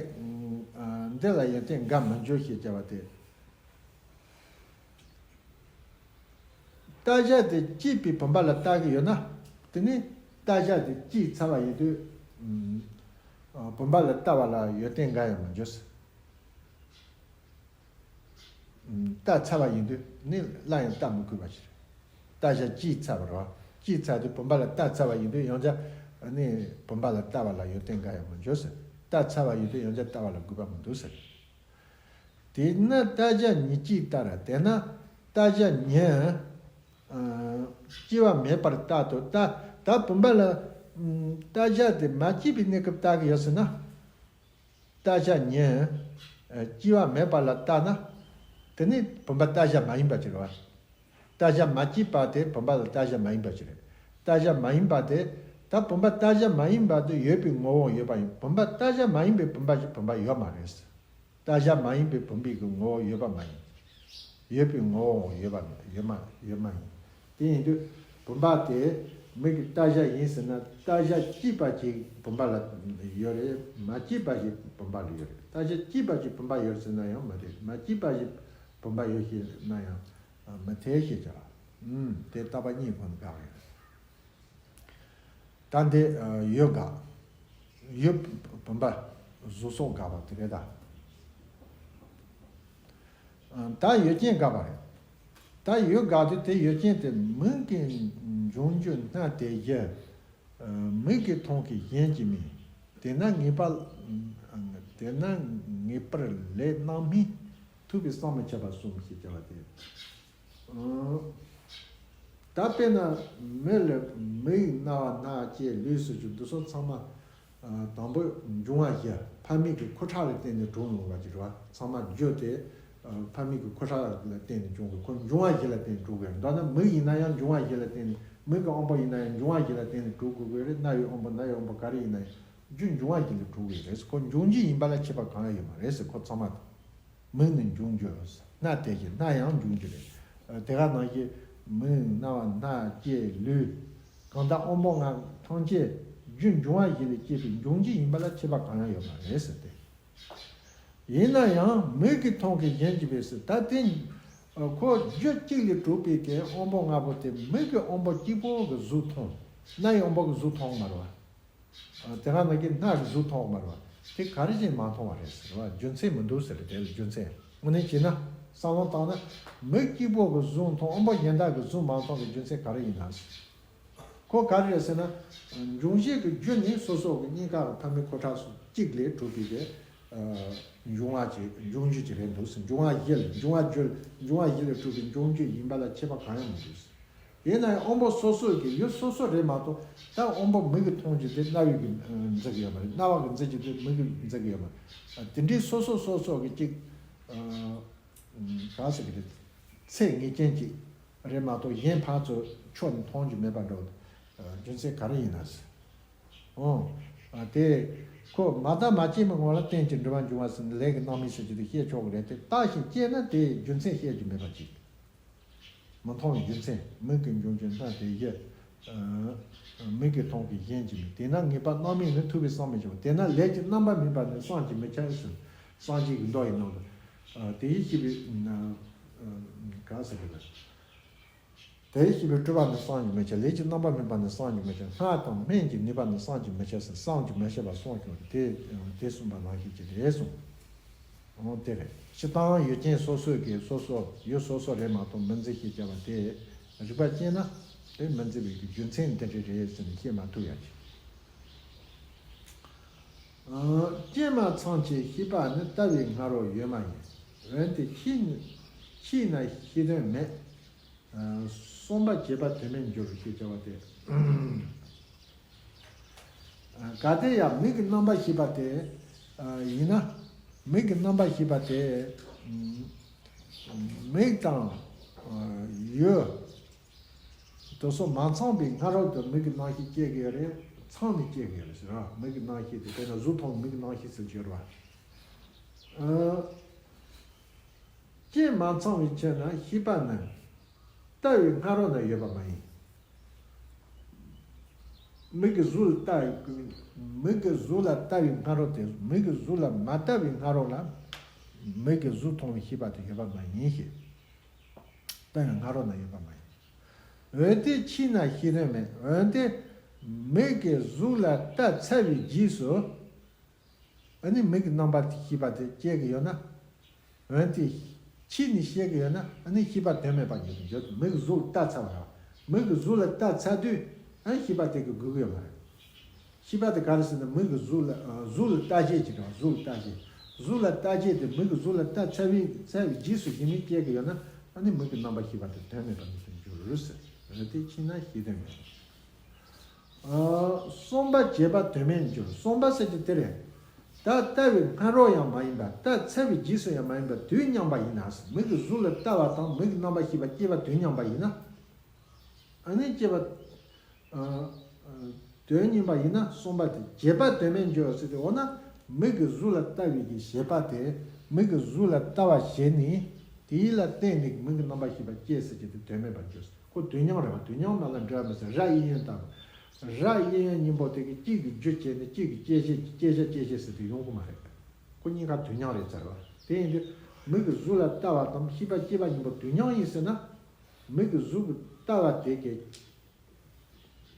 ཨ། འདི་ལ་ཡོན་ཏན་འགའ་མི་འབྱུང་ཞེས་བྱ་བ་སྟེ། རྟ་བཞག་དེ་སྐྱེས་པའི་བུམ་པ་ལ་ལྟ་གི་ཡོད་ན། དེ་ནི་རྟ་བཞག་དེ་སྐྱེས་ཚར་བ་ཡིན་དུས། ཨ། བུམ་པ་ལ་ལྟ་བ་ལ་ཡོན་ཏན་འགའ་ཡང་མི་འབྱུང་ཟེར། ལྟ་ཚར་བ་ཡིན་དུས་ནི་སླར་ཡང་ལྟ་མི་དགོས་པ་ཞིག་རེད། རྟ་བཞག་སྐྱེས་ཚར་བ་རེད་བ། སྐྱེས་ཚར་དུས་བུམ་པ་ལ་ལྟ་ཚར་བ་ཡིན་དུས་ཡང་བསྐྱར་ནི་བུམ་པ་ལ་ལྟ་བ་ལ་ཡོན་ཏན་འགའ་ཡང་མི་འབྱུང་ཟེར། ལྟ་ཚར་བ་ཡིན་དུས་ཡང་བསྐྱར་ལྟ་བ་ལ་དགོས་པ་མི་འདུག་ཟེར། དེས་ན་རྟ་བཞག་ཉིད་སྐྱེས་ལྟར། དེས་ན་རྟ་བཞག་ཉིད། ཨ། སྐྱེ་བ་མེད་པར་ལྟ་དོ། ད་ད་བུམ་པ་ལ། ཨ། རྟ་བཞག་དེ་མ་སྐྱེས་པའི་གནས་སྐབས་ལྟ་གི་ཡོད་ཟེར་ན། རྟ་བཞག་ཉིད། ཨ། སྐྱེ་བ་མེད་པ་ལ་ལྟ་ན། དེ་ནི་བུམ་པ་རྟ་བཞག་མ་ཡིན་པ་ཅིག་རེད་བ། རྟ་བཞག་མ་སྐྱེས་པ་དེ་བུམ་པ་ལ་རྟ་བཞག་མ་ཡིན་པ་ཅིག་རེད། རྟ་བཞག་མ་ཡིན་པ་དེ། ད་བུམ་པ་རྟ་བཞག་མ་ཡིན་པ་དེ་ཡོད་པའི་ངོ་བོ་ཡོད་པ་ཡིན། བུམ་པ་རྟ་བཞག་མ་ཡིན་པའི་བུམ་པ་ཞིག་བུམ་པ་ཡོད་མ་རེད། རྟ་བཞག་མ་ཡིན་པའི་བུམ་པའི་གི་ངོ་བོ་ཡོད་པ་མ་ཡིན། ཡོད་པའི་ངོ་བོ་ཡོད་པ་མེད། ཡོད་མ་ཡོད་མ་ཡིན། དེ་ཡིན་དུས་བུམ་པ་དེ་མིག་གི་རྟ་བཞག་ཡིན་ཟེར་ན་རྟ་བཞག་སྐྱེས་པ་ཅིག་བུམ་པ་ལ་ཡོད་རེད། མ་སྐྱེས་པ་ཞིག་བུམ་པ་ལ་ཡོད་རེད། རྟ་བཞག་སྐྱེས་པ་ཅིག་བུམ་པ་ཡོད་ཟེར་ན་ཡང་མི་འཐད། མ་སྐྱེས་པ་ཞིག་བུམ་པ་ཡོད་ཟེར་ན་ཡང་མི་འཐད་ཞེས་བྱ་བ། ཨུམ། དེ་རྟག་པ་གཉིས་ཁོ་ན་དགག་རེད། ད་འདི་ཡུལ་དགག་ཡུལ་བུམ་པ་གཟུགས་སོགས་དགག་པ་དེ་རེད་ད། ད་ཡུལ་ཅན་དགག་པ་རེད། ད་ཡུལ་དགག་དུས་དེ་ཡུལ་ཅན་དེ་མིག་གིས་འབྱུང་འགྱུར་སྣ་དེ་བཞིན། མིག་གིས་མཐོང་གི་གཞན་གྱིས་མིན། དེས་ན་ངེས་པ། དེས་ན་ངེས་པར་ལས་སྣང་མིན། ཐུབ་པས་བསམ་མི་ཁྱབ་པ་གསུམ་ཞེས་བྱ་བ་སྟེ། ད་དཔེར་ན་མིག་ལ་མིག་རྣ་བ་སྣ་ལྕེ་ལུས་ཟེར་རྒྱུ་འདི་ཚོ་ཚང་མ། ཨ། དང་པོ་འབྱུང་བ་བཞི་ཕ་མའི་གི་ཁུ་ཁྲག་ལ་བརྟེན་ནས་གྲུབ་ཡོང་བ་ཅིག་རེད་བ། ཚང་མ་རྒྱུ་དེ། ཨ། ཕ་མའི་གི་ཁུ་ཁྲག་ལ་བརྟེན་ནས་འབྱུང་གི། ཁོ་འབྱུང་བ་བཞི་ལ་བརྟེན་ནས་གྲུབ་གི་རེད། མདོར་ན་མིག་ཡིན་ན་ཡང་འབྱུང་བ་བཞི་ལ་བརྟེན་ནས། མིག་གི་དབང་པོ་ཡིན་ན་ཡང་འབྱུང་བ་བཞི་ལ་བརྟེན་ནས་གྲུབ་དགོས་ཀྱི་རེད། རྣ་བའི་དབང་པོ་སྣ་ཡི་དབང་པོ་ག་རེ་ཡིན་ན་ཡང་རྒྱུ་འབྱུང་བ་བཞི་ལ་གྲུབ་དགོས་རེད། ཁོ་འབྱུང་རྒྱུ་ཡིན་པ་ལ་ཁྱད་པར་གང་ཡང་ཡོད་མ་རེད་ཟེར། ཁོ་ཚང་མ་མིག་ནི་འབྱུང་འགྱུར། སྣ་དེ་བཞིན་སྣ་ཡང་འབྱུང་འགྱུར་རེད། དེ་ག་ནང་བཞིན་ མིག་རྣ་བ་སྣ་ལྕེ་ལུས། གང་དག་དབང་པོ་ལྔ་ཐམས་ཅད་རྒྱུ་འབྱུང་བ་བཞི་ལས་སྐྱེས་པའི་འབྱུང་རྒྱུ་ཡིན་པ་ལ་ཁྱད་པར་གང་ཡང་ཡོད་མ་རེད་ཟེར་ཏེ། ཡིན་ན་ཡང་མིག་གིས་མཐོང་གི་གཞན་གྱིས་མི་ཟེར། ད་དེ་ཁོ་རྒྱུ་གཅིག་ལས་གྲུབ་པའི་གི་དབང་པོ་ལྔ་པོ་དེ་མིག་གི་དབང་པོ་གཅིག་པོ་གིས་གཟུགས་མཐོང་། རྣ་ཡི་དབང་པོ་གིས་གཟུགས་མཐོང་མ་རེད་བ། དེ་ག་ནང་གི་སྣ་གིས་གཟུགས་མཐོང་མ་རེད་བ། དེ་ག་རེ་བྱས་མ་མཐོང་བ་རེད་ཟེར་བ། རྒྱུ་མཚན་མི་འདུག་ཟེར། དེ་ལ་རྒྱུ་མཚན་དངོས་གནས་བྱས་ན་བསམ་བློ་བཏང་ན་མིག་གཅིག་པོ་གིས་གཟུགས་མཐོང་། དབང་པོ་གཞན་དག་གིས་གཟུགས་མ་མཐོང་བའི་རྒྱུ་མཚན་ག་རེ་ཡིན་ན། ཁོ་ག་རེ་རེད་ཟེར་ན། འབྱུང་བཞི་གི་རྒྱུ་ནི་སོ་སོ་གི་གཉིས་ཀ་གི་ཕ་མའི་ཁོ་ཁྲག་སོགས་གཅིག་ལས་གྲུབ་པའི་གི་འབྱུང་བ་ཅིག་འབྱུང་རྒྱུ་ཅིག་རེད་འདུག་ཟེར། འབྱུང་བ་བཞི་ལས་འབྱུང་བ་རྒྱུ་འབྱུང་བ་བཞི་ལས་གྲུབ་པའི་འབྱུང་རྒྱུ་ཡིན་པ་ལ་ཁྱད་པར་གང་ཡང་མི་འདུག་ཟེར། ཡིན་ན་ཡང་དབང་པོ་སོ་སོ་གི་ཡུལ་སོ་སོ་རེད་མ་གཏོགས། ད་དབང་པོ་མིག་གིས་མཐོང་རྒྱུ་དེ་རྣ་བའི་གིས་འཛིན་གི་ཡོད་མ་རེད། རྣ་བ་གིས་འཛིན་རྒྱུ་དེ་མིག་གིས་འཛིན་གི་ཡོད་མ་རེད། དེ་འདྲའི་སོ་སོ་སོ་སོ་གི་གཅིག་ག་ཟེར་གི་རེད། ཚད་ངེས་ཅན་གཅིག་རེད་མ་གཏོགས་གཞན་ཕར་ཚུར་ཕྱོགས་ནས་མཐོང་རྒྱུ་མེད་པ་འདྲ་བོ། རྒྱུ་མཚན་ག་རེ་ཡིན་ན་ཟེར། འོ། དེ་ཁོ་མ་བརྟགས་མ་དཔྱད་པའི་ངང་ལ་རྟེན་ཅིང་འབྲེལ་བར་འབྱུང་བ་ཟེར་ནས་ལས་ཀྱི་རྣམ་སྨིན་ཟེར་རྒྱུ་དེ་བཤད་ཆོག་གི་རེད་དེ། བརྟགས་ཤིང་དཔྱད་ན་དེའི་རྒྱུ་མཚན་བཤད་རྒྱུ་མེད་པ་ཅིག་མི་མཐོང་བའི་རྒྱུ་མཚན། མིག་གི་འབྱུང་རྒྱུ་སྣ་དེ་བཞི། མིག་གིས་མཐོང་གི་གཞན་གྱིས་མིན། དེས་ན་ངེས་པ་རྣམ་སྨིན་ནི། ཐུབ་པས་བསམ་མི་ཁྱབ་པ། དེས་ན་ལས་ཀྱི་རྣམ་པར་སྨིན་པ་ནི། བསམ་གྱིས་མི་ཁྱབ་ཟེར། སངས་རྒྱས་ཀྱི་མདོ་ཡི་ནང་དུ། དེ་ཡིས་སྐྱེས་པའི་ག་ཟེར་གི་ལ། དེ་ཡིས་སྐྱེས་པའི་སྤྲུལ་པ་ནི་བསམ་གྱིས་མི་ཁྱབ། ལས་ཀྱི་རྣམ་པར་སྨིན་པ་ནི་བསམ་གྱིས་མི་ཁྱབ། སྔགས་དང་སྨན་གྱི་ནུས་པ་ནི་བསམ་གྱིས་མི་ཁྱབ་ཟེར། བསམ་གྱིས་མི་ཁྱབ་པ་གསུངས་ཀྱང་དེ་དེ་གསུངས་པ་ནང་བཞིན་གྱི་རེད་གསུངས། འོ་དེ་རེད། སྤྱིར་བཏང་ཡུལ་ཅན་སོ་སོ་གི་སོ་སོ་ཡུལ་སོ་སོ་རེད་མ་གཏོགས་མི་འཛིན་ཞེས་བྱ་བ་དེ་རིགས་པ་དཔྱད་ན་དེ་མི་འཛིན་པའི་གི་རྒྱུ་མཚན་འདི་འདྲ་རེད་ཟེར་ནས་བཤད་མ་ཐུབ་ཡ་ཅིག་ཨ། སྐྱེས་མ་ཚང་ཕྱིར་ཤེས་པ་ནི། ལྟ་བའི་སྔ་རོལ་ཡོད་མ་ཡིན། འོན་ཏེ་ཕྱིས་ནི་ཕྱིས་ན་ཤེས་དོན་མེད། ཨ། གསུམ་པ་བྱས་པ་དོན་མེད་འགྱུར་ཞེས་བྱ་བ་སྟེ། ཨ། གལ་ཏེ་ཡང་མིག་གི་རྣམ་པར་ཤེས་པ་དེ། ཨ། ཡིན་ན། མིག་གི་རྣམ་པར་ཤེས་པ་དེ། ཨ། མིག་དང་། ཨ། ཡུལ་དེ་ཚོ་མ་ཚང་བའི་སྔ་རོལ་དུ་མིག་གི་རྣམ་ཤེས་སྐྱེ་གི་ཡོད་རེད། ཚང་ནས་སྐྱེ་གི་ཡོད་རེད་ཟེར་བ། མིག་གི་རྣམ་ཤེས་དེ་དཔེར་ན་གཟུགས་མཐོང་མིག་གི་རྣམ་ཤེས་ཟེར་གྱི་ཡོད་རེད་བ། ཨ། སྐྱེས་མ་ཚང་བའི་ཕྱིར་ན་ཤེས་པ་ནི། ལྟ་བའི་སྔ་རོལ་ན་ཡོད་པ་མ་ཡིན། མིག་གིས་གཟུགས་ལ་ལྟ་བའི། མིག་གིས་གཟུགས་ལ་ལྟ་བའི་སྔ་རོལ་དེ། མིག་གིས་གཟུགས་ལ་མ་ལྟ་བའི་སྔ་རོལ་ལ། མིག་གིས་གཟུགས་མཐོང་བའི་ཤེས་པ་དེ་ཡོད་པ་མ་ཡིན་ཞེས། ལྟ་བའི་སྔ་རོལ་ན་ཡོད་པ་མ་ཡིན། འོན་ཏེ་ཕྱིས་ན་ཤེས་དོན་མེད། འོན་ཏེ་མིག་གིས་གཟུགས་ལ་ལྟ་ཚར་བའི་རྗེས་སུ། ཨ་ནི་མིག་གི་རྣམ་པར་ཤེས་པ་དེ་སྐྱེ་གི་ཡོད་ན། འོན་ཏེ་ཕྱིས་ནས་སྐྱེ་གི་ཡོད་ན། ཨ་ནི་ཤེས་པ་དོན་མེད་པ་ཉིད་དུ་འགྱུར། མིག་གིས་གཟུགས་ལ་ལྟ་ཚར་བ་རེད། མིག་གིས་གཟུགས་ལ་ལྟ་ཚར་དུས། ཨ་ནི་ཤེས་པ་དེ་གིས་དགོས་ཀྱི་ཡོད་མ་རེད། ཤེས་པ་དེ་ག་རེ་ཟེར་ན། མིག་གིས་གཟུགས་ལ། ཨ། གཟུགས་ལ་ལྟ་བྱེད་ཅིག་རེད་བ། གཟུགས་ལ་ལྟ་བྱེད། གཟུགས་ལ་ལྟ་བྱེད་དེ་མིག་གིས་གཟུགས་ལ་ལྟ་ཚར་བའི་ཚར་བའི་རྗེས་སུ་གཞི་ནས་སྐྱེ་གི་ཡོད་ན། ཨ་ནི་མིག་གི་རྣམ་པར་ཤེས་པ་དེ་དོན་མེད་པ་ཉིད་དུ་འགྱུར་ཟེར། འོན་ཏེ་ཕྱིས་ན་ཤེས་དོན་མེད། ཨ། གསུམ་པ་བྱས་པ་དོན་མེད་འགྱུར། གསུམ་པ་ཟེར་གྱི་དེ་རེད། ད་ལྟ་བའི་སྔ་རོལ་ཡང་མ་ཡིན་པ། ལྟ་ཚར་བའི་རྗེས་སུ་ཡང་མ་ཡིན་པ། དུས་མཉམ་པ་ཡིན་ན། མིག་གིས་གཟུགས་ལ་ལྟ་བ་དང་མིག་གི་རྣམ་པར་ཤེས་པ་སྐྱེས་པ་དུས་མཉམ་པ་ཡིན་ན། ཨ་ནི་སྐྱེས་པ། ཨ། ཨ། དོན་མཉམ་པ་ཡིན་ན། གསུམ་པ་དེ་བྱས་པ་དོན་མེད་འགྱུར་ཟེར་ཏེ། འོ་ན་མིག་གིས་གཟུགས་ལ་ལྟ་བའི་གི་བྱས་པ་དེ། མིག་གིས་གཟུགས་ལ་ལྟ་བ་བྱས་ནས། དེ་ལ་བརྟེན་ནས་མིག་གི་རྣམ་པར་ཤེས་པ་སྐྱེ་ཟེར་གྱི་དེ་དོན་མེད་པར་འགྱུར། ཁོ་དུས་མཉམ་རེད་བ། དུས་མཉམ་མ་ལ་འབྲེལ་བ་མེད་ཟེར། རྭ་གཡས་གཡོན་ལྟ་བུ། རྭ་གཡས་གཡོན་གཉིས་པོ་དེ་གི་གཅིག་གིས་རྒྱུ་བྱས་ནས་གཅིག་གིས་སྐྱེད་བྱེད། སྐྱེད་བྱ་སྐྱེད་བྱེད་ཟེར་དེ་ཡོང་གི་མ་རེད། ཁོ་གཉིས་ཀ་དུས་མཉམ་རེད་ཟེར་བ། དེ་ཡིན་དུས་མིག་གིས་གཟུགས་ལ་ལྟ་བ་དང་ཤེས་པ་སྐྱེས་པ་གཉིས་པོ་དུས་མཉམ་ཡིན་ཟེར་ན། མིག་གིས་གཟུགས་ལ་ལྟ་བ་དེ་གི་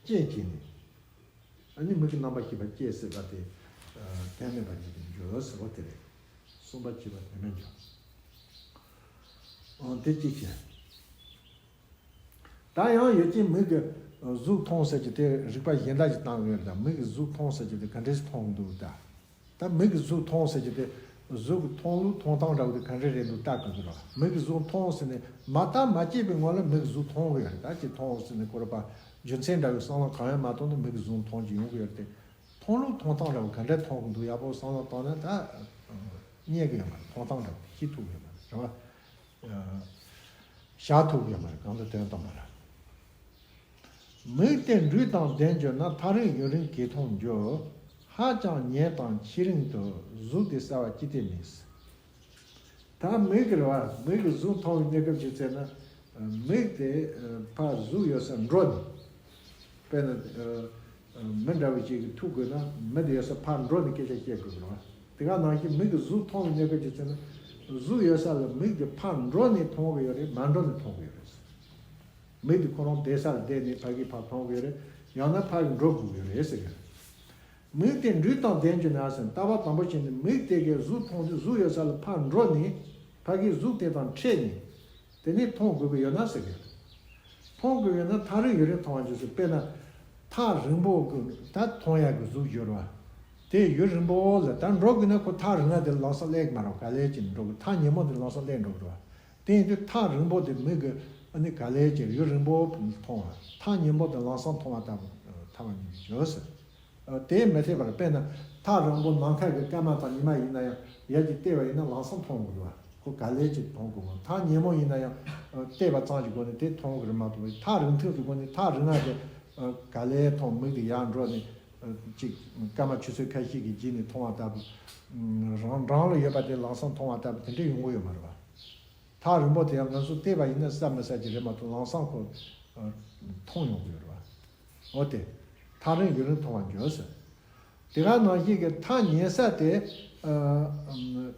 རྐྱེན་བྱས་ནས། ཨ་ནི་མིག་གི་རྣམ་པར་ཤེས་པ་སྐྱེ་ཟེར་བ་དེ། ཨ། དོན་མེད་པ་ཉིད་དུ་འགྱུར་ཟེར་བ་དེ་རེད། གསུམ་པ་བྱས་པ་དོན་མེད་འགྱུར། ཨ། དེ་གཅིག་བྱས། ད་ཡང་ཡུལ་ཅན་མིག་གིས་གཟུགས་མཐོང་ཟེར་གྱི་དེ་རིགས་པ་གཞན་དག་ཅིག་བཏང་ཡོད་རེད། ད་མིག་གིས་གཟུགས་མཐོང་ཟེར་གྱི་དེ་ག་འདྲས་སེ་མཐོང་གི་འདུག་ད། ད་མིག་གིས་གཟུགས་མཐོང་ཟེར་གྱི་དེ་གཟུགས་ཀྱི་མཐོང་ལུགས་མཐོང་སྟངས་འདྲ་བོ་དེ་ག་འདྲས་རེད་འདུག་ལྟ་དགོས་ཀྱི་རེད། མིག་གིས་གཟུགས་མཐོང་ཟེར་ནས་མ་བརྟགས་མ་དཔྱད་པའི་ངང་ལ་མིག་གིས་གཟུགས་མཐོང་གི་ཡོད་རེད། ད་ཅི་མཐོང་ཟེར་ནས་ཁོ་ར་པ་རྒྱུ་མཚན་འདྲ་བའི་བསམ་བློ་གང་ཡང་མ་གཏོང་ནས་མིག་གིས་གཟུགས་མཐོང་གི་ཡོང་གི་ཡོད་རེད་དེ། མཐོང་ལུགས་མཐོང་སྟངས་འདྲ་བོ་ག་འདྲས་མཐོང་གི་འདུག་ཡག་པོ་བསམ་བློ་བཏང་ན་ད་རྙེད་གི་ཡོད་མ་རེད། མཐོང་སྟངས་འདྲ་བོ་ཤེས་ཐུབ་ཡོད་མ་རེད། རེད་བ། བཞག་ཐུབ་ཡོད་མ་རེད། གང་དུ་དོན་དམ་པ་རེད། མིག་སྟེ་འབྲུས་དང་ལྡན་གྱུར་ན། ཐག་རིང་ཡུན་རིང་གིས་མཐོང་འགྱུར། ཧ་ཅང་ཉེ་དང་ཆེས་རིང་དུ། གཟུགས་དེ་གསལ་བ་ཅི་སྟེ་མེད། ད་མིག་གི་རེད་བ། མིག་གིས་གཟུགས་མཐོང་བའི་གནས་སྐབས་ཅིག་བྱས་ན། མིག་དེ་ཕར་གཟུགས་ཡོད་སར་འགྲོ་ནས། དཔེར་ན། མི་འདྲ་བ་ཅིག་གིས་ཐུག་དགོས་ན་མི་དེ་ཡོད་ས་ཕར་འགྲོ་ནས་སྐད་ཆ་བཤད་དགོས་རེད་བ། དེ་ག་ནང་བཞིན་མིག་གིས་གཟུགས་མཐོང་བའི་གནས་སྐབས་ཅིག་བྱས་ན། གཟུགས་ཡོད་ས་ལ་མིག་དེ་ཕར་འགྲོ་ནས་མཐོང་གི་ཡོད་རེད། མར་འགྲོ་ནས་མཐོང་གི་ཡོད་རེད། མིག་དེ་ཁོ་རང་བསྡད་ས་ལ་བསྡད་ནས་ཕ་གིར་ཕར་མཐོང་གི་ཡོད་རེད། ཡང་ན་ཕ་གིར་འགྲོ་དགོས་ཀྱི་ཡོད་རེད་ཟེར་གི་རེད། མིག་དེ་འགྲོས་དང་ལྡན་གྱུར་ན་ཟེར། ལྟ་བ་དང་པོ་བྱས་ནས་མིག་དེ་གིས་གཟུགས་མཐོང་དུས་གཟུགས་ཡོད་ས་ལ་ཕར་འགྲོ་ནས་ཕ་གིའི་གཟུགས་དེ་དང་འཕྲད་ནས། དེ་ནས་མཐོང་དགོས་ཀྱི་ཡོད་ན་ཟེར་གི། མཐོང་དགོས་ཡོད་ན་ཐག་རིང་ཡུན་རིང་མཐོང་བ་བྱས་ཟེར། དཔེར་ན། ཐག་རིང་པོ་གི་ད་མཐོང་ཡག་གི་གཟུགས་ཡོད་རེད་བ། དེ་ཡུན་རིང་པོ་ལ་ད་འགྲོ་དགོས་ན་ཁོ་ཐག་རིང་ང་དེ་ལམ་སང་སླེབས་ཀྱི་མ་རེད་བ། ག་ལེར་ཅིག་འགྲོ་དགོས། ཐག་ཉེ་མོ་དེ་ལམ་སང་སླེབས་འགྲོ་གི་རེད་བ། དེ་ཡིན་དུས་ཐག་རིང་པོ་དེ་མིག་གིས་ཨ་ནི་ག་ལེར་ཅིག་ཡུན་རིང་པོ་མཐོང་བ། ཐག་ཉེ་མོ་དེ་ལམ་སང་མཐོང་བ་ལྟ་བུ་ཐལ་བ་ཉིད་ཀྱི་བརྗོད་ཟེར། ཨ། དེ་མི་འཐད་པར། དཔེར་ན། ཐག་རིང་པོ་ནམ་མཁའ་གི་སྐར་མ་དང་ཉི་མ་ཡིན་ན་ཡང་ཡར་གྱི་བལྟས་པ་ཡིན་ན་ལམ་སང་མཐོང་དགོས་རེད་བ། ཁོ་ག་ལེར་ཅིག་མཐོང་དགོས་བ། ཐག་ཉེ་མོ་ཡིན་ན་ཡང་། ཨ། བལྟས་པ་ཙམ་གྱི་སྒོ་ནས་དེ་མཐོང་གི་རེད་མ་གཏོགས། ཐག་རིང་ཐུང་གི་སྒོ་ནས་ཐག་རིང་ང་དེ། ཨ། ག་ལེར་མཐོང་། མིག་དེ་ཡར་འགྲོ་ནས། ཨ། ཅིག་སྐར་མ་ཆུ་ཚོད་ཁ་ཤས་ཀྱི་རྗེས་ནས་མཐོང་བ་ལྟ་བུ། རང་རང་ལ་ཡོད་པ་དེ་ལམ་སང་མཐོང་བ་ལྟ་བུ་དེ་འདྲ་ཡོང་གི་ཡོད་མ་རེད་བ། ཐག་རིང་པོ་དེ་ཡང་ང་ཚོ་བལྟས་པ་ཡིན་ན་གསལ་མི་གསལ་གྱི་རེད་མ་གཏོགས་ལམ་སང་ཁོ། ཨ། མཐོང་ཡོང་གི་ཡོད་རེད་བ། འོ་དེ། ཐག་རིང་ཡུན་རིང་མཐོང་བར་འགྱུར་ཟེར། དེ་ག་ནང་བཞིན་གྱི་ཐག་ཉེ་ས་དེ། ཨ།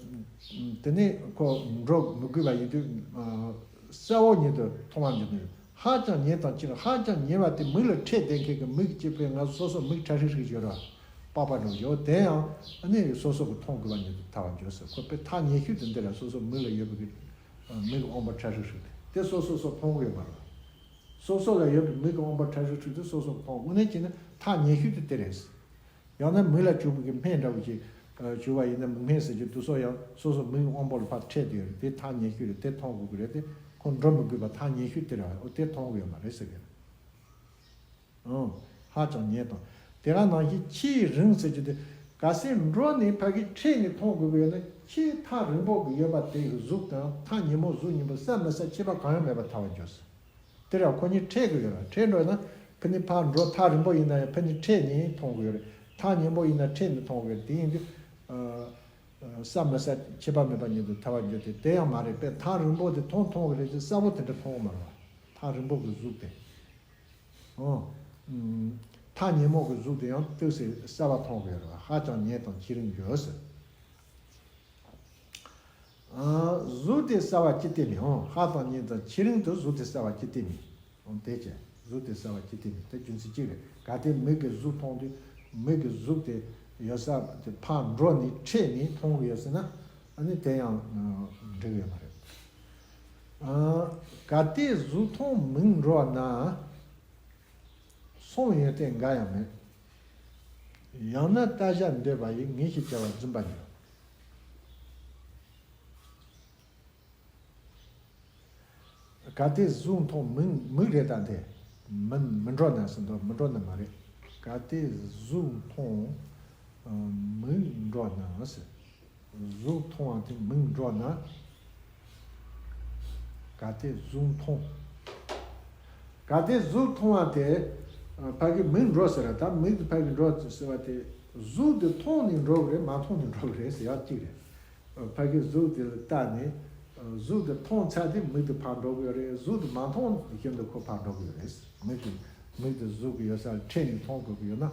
དེ་ནས་ཁོ་འགྲོ་མི་དགོས་པ་ཡིན་དུས། ཨ། གསལ་བོ་ཉིད་དུ་མཐོང་བར་འགྱུར་ནས། ཧ་ཅང་ཉེ་དང་ཕྱིར། ཧ་ཅང་ཉེ་བ་དེ་མིག་ལ་འཕྲད་བསྡད་མཁན་གྱི་མིག་སྤྱི་ཕན་ང་སོ་སོ་མིག་ཁྲ་ཧྲིག་ཧྲིག་ཡོད་ར། པགས་པ་འདྲ་བོ་ཡོད། དེ་ཡང་ཨ་ནི་སོ་སོ་གི་མཐོང་དགོས་པ་ཉིད་དུ་ཐལ་བར་འགྱུར་ཟེར། ཁོ་པའི་ཐག་ཉེ་ཤོས་དེ་འདི་ར། སོ་སོ་མིག་ལ་ཡོད་པའི་གི་མིག་གི་དབང་པོ་ཁྲ་ཧྲིག་ཧྲིག་དེ། དེ་སོ་སོ་སོ་མཐོང་གི་ཡོད་མ་རེད། སོ་སོ་ལ་ཡོད་པའི་མིག་གི་དབང་པོ་ཁྲ་ཧྲིག་ཧྲིག་དེ་སོ་སོ་མཐོང་དངོས་གནས་བྱས་ན་ཐག་ཉེ་ཤོས་དེ་དེ་རེད། ཡང་ན་མིག་ལ་བྱུག་པའི་གི་སྨན་འདྲ་བོ་ཅིག་བྱུག་པ་ཡིན་ན་མིག་སྨན་ཟེར་རྒྱུ་དེ་ཚོ་ཡང་སོ་སོ་མིག་གི་དབང་པོ་ལ་ཕར་འཕྲད་དེ་ཡོད་རེད། དེ་ཐག་ཉེ་ཤོས་རེད། དེ་མཐོང་དགོས་ཀྱི་རེད། དེ་ཁོ་འགྲོ་མི་དགོས་པ་ཐག་ཉེ་ཤོས་དེ་རེད། འོ་དེ་མཐོང་གི་ཡོད་མ་རེད་ཟེར་གི་རེད། ཨང་། ཧ་ཅང་ཉེ་དང་། དེ་ག་ནང་བཞིན་ཆེས་རིང་ཟེར་རྒྱུ་དེ། གལ་སྲིད་འགྲོ་ནས་ཕ་གི་འཕྲད་ནས་མཐོང་དགོས་ཀྱི་ཡོད་ན། ཆེས་ཐག་རིང་པོ་གི་ཡོད་པ་དེ་གི་གཟུགས་དང་ཐག་ཉེ་མོ་གཟུགས་གཉིས་པོ་གསལ་མི་གསལ་ཁྱད་པར་གང་ཡང་མེད་པར་ཐལ་བར་འགྱུར་ཟེར། དེ་ར་ཁོ་གཉིས་འཕྲད་དགོས་ཡོད་ར། འཕྲད་འགྲོ་ན་ཕ་ནི་ཕར་འགྲོ། ཐག་རིང་པོ་ཡིན་ན་ཡང་ཕ་ནི་འཕྲད་ནས་མཐོང་དགོས་ཡོད་རེད། ཐག་ཉེ་པོ་ཡིན་ན་འཕྲད་ནས་མཐོང་དགོས་རེད། དེ་ཡིན་དུས། ཨ། ཨ། གསལ་མི་གསལ་ཁྱད་པར་མེད་པ་ཉིད་དུ་ཐལ་བར་འགྱུར་ཏེ། དེ་ཡང་མ་རེད། དཔེ་ཐག་རིང་པོ་དེ་མཐོང་མཐོང་གི་རེད་ཅེས་གསལ་པོ་དེ་འདྲ་མཐོང་གི་མ་རེད་བ། ཐག་རིང་པོ་གི་གཟུགས་དེ། ཨོ། ཨུམ། ཐག་ཉེ་མོ་གི་གཟུགས་དེ་ཡང་ཏོག་ཙམ་གསལ་བ་མཐོང་གི་ཡོད་རེད་བ། ཧ་ཅང་ཉེ་དང་ཆེས་རིང་ཡོད་ཟེར། ཨ། གཟུགས་དེ་གསལ་བ་ཅི་སྟེ་མིན། ཨོ། ཧ་དང་ཉེ་དང་ཆེས་རིང་དུ་གཟུགས་དེ་གསལ་བ་ཅི་སྟེ་མིན། ཨོ། དེ་ཅི། གཟུགས་དེ་གསལ་བ་ཅི་སྟེ་མིན། དེ་རྒྱུ་མཚན་གཅིག་རེད། གལ་ཏེ་མིག་གིས་གཟུགས་མཐོང་དུས་མིག་གི་གཟུགས་དེ་ཡོད་ས་དེ་ཕར་འགྲོ་ནས་འཕྲད་ནས་མཐོང་གི་ཡོད་ཟེར་ན། ཨ་ནི་དེ་ཡང་འགྲིག་ཡོད་མ་རེད། ཨ། གལ་ཏེ་གཟུགས་མཐོང་མིག་འགྲོ་ན། སོང་ཡོན་ཏན་འགའ་ཡང་མེད། ཡང་ན་ལྟ་བྱ་འདོད་པ་ཡིས་ངེས་ཤེས་སྐྱེ་བར་བརྫུན་པར་འགྱུར། གལ་ཏེ་གཟུགས་མཐོང་མིག་མིག་རེད་ད་དེ། མི་མི་འགྲོ་ན་ཟེར་འདུག་མི་འགྲོ་ན་མ་རེད། གལ་ཏེ་གཟུགས་མཐོང་མིག་འགྲོ་ན་ཟེར། གཟུགས་མཐོང་བ་དེ་མིག་འགྲོ་ན། གལ་ཏེ་གཟུགས་མཐོང་། གལ་ཏེ་གཟུགས་མཐོང་བ་དེ་ཕ་གི་མིག་འགྲོ་ཟེར་ར། ད་མིག་དེ་ཕ་གི་འགྲོ་ཟེར་བ་དེ། གཟུགས་དེ་མཐོང་ནས་འགྲོ་གི་རེད། མ་མཐོང་ནས་འགྲོ་གི་རེད་ཟེར་ཡག་གཅིག་རེད། ཕ་གི་གཟུགས་དེ་ལ་བལྟས་ནས། གཟུགས་དེ་མཐོང་ཚར་དུས་མིག་དེ་ཕར་འགྲོ་གི་ཡོད་རེད། གཟུགས་དེ་མ་མཐོང་བཞིན་དུ་ཁོ་ཕར་འགྲོ་གི་ཡོད་རེད། མིག་དེ་མིག་དེ་གཟུགས་ཀྱི་ཡོད་ས་ལ་འཕྲད་ནས་མཐོང་དགོས་ཀྱི་ཡོད་ན།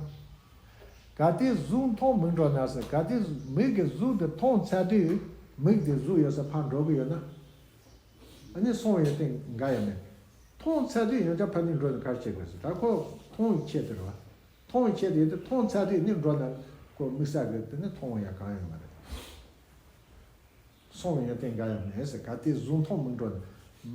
གལ་ཏེ་གཟུགས་མཐོང་མིག་འགྲོ་ན་ཟེར། གལ་ཏེ་མིག་གིས་གཟུགས་དེ་མཐོང་ཚར་དུས་མིག་དེ་གཟུགས་ཡོད་ས་ཕར་འགྲོ་གི་ཡོད་ན། ཨ་ནི་སོང་ཡོན་ཏན་འགའ་ཡང་མེད། མཐོང་ཚར་དུས་ཡང་བསྐྱར་ཕ་ནི་འགྲོ་ནས་ག་རེ་བྱེད་དགོས་ཟེར། ད་ཁོ་མཐོང་བའི་ཆེད་དུ་རེད་བ། མཐོང་བའི་ཆེད་དུ་ཡིན་དུས་མཐོང་ཚར་དུས་ནི་འགྲོ་ན་ཁོ་དམིགས་བསལ་གྱི་དེ་ནི་མཐོང་བ་ཡང་གང་ཡང་མ་རེད། སོང་བའི་ཡོན་ཏན་འགའ་ཡང་མེད་ཟེར། གལ་ཏེ་གཟུགས་མཐོང་མིག་འགྲོ་ན།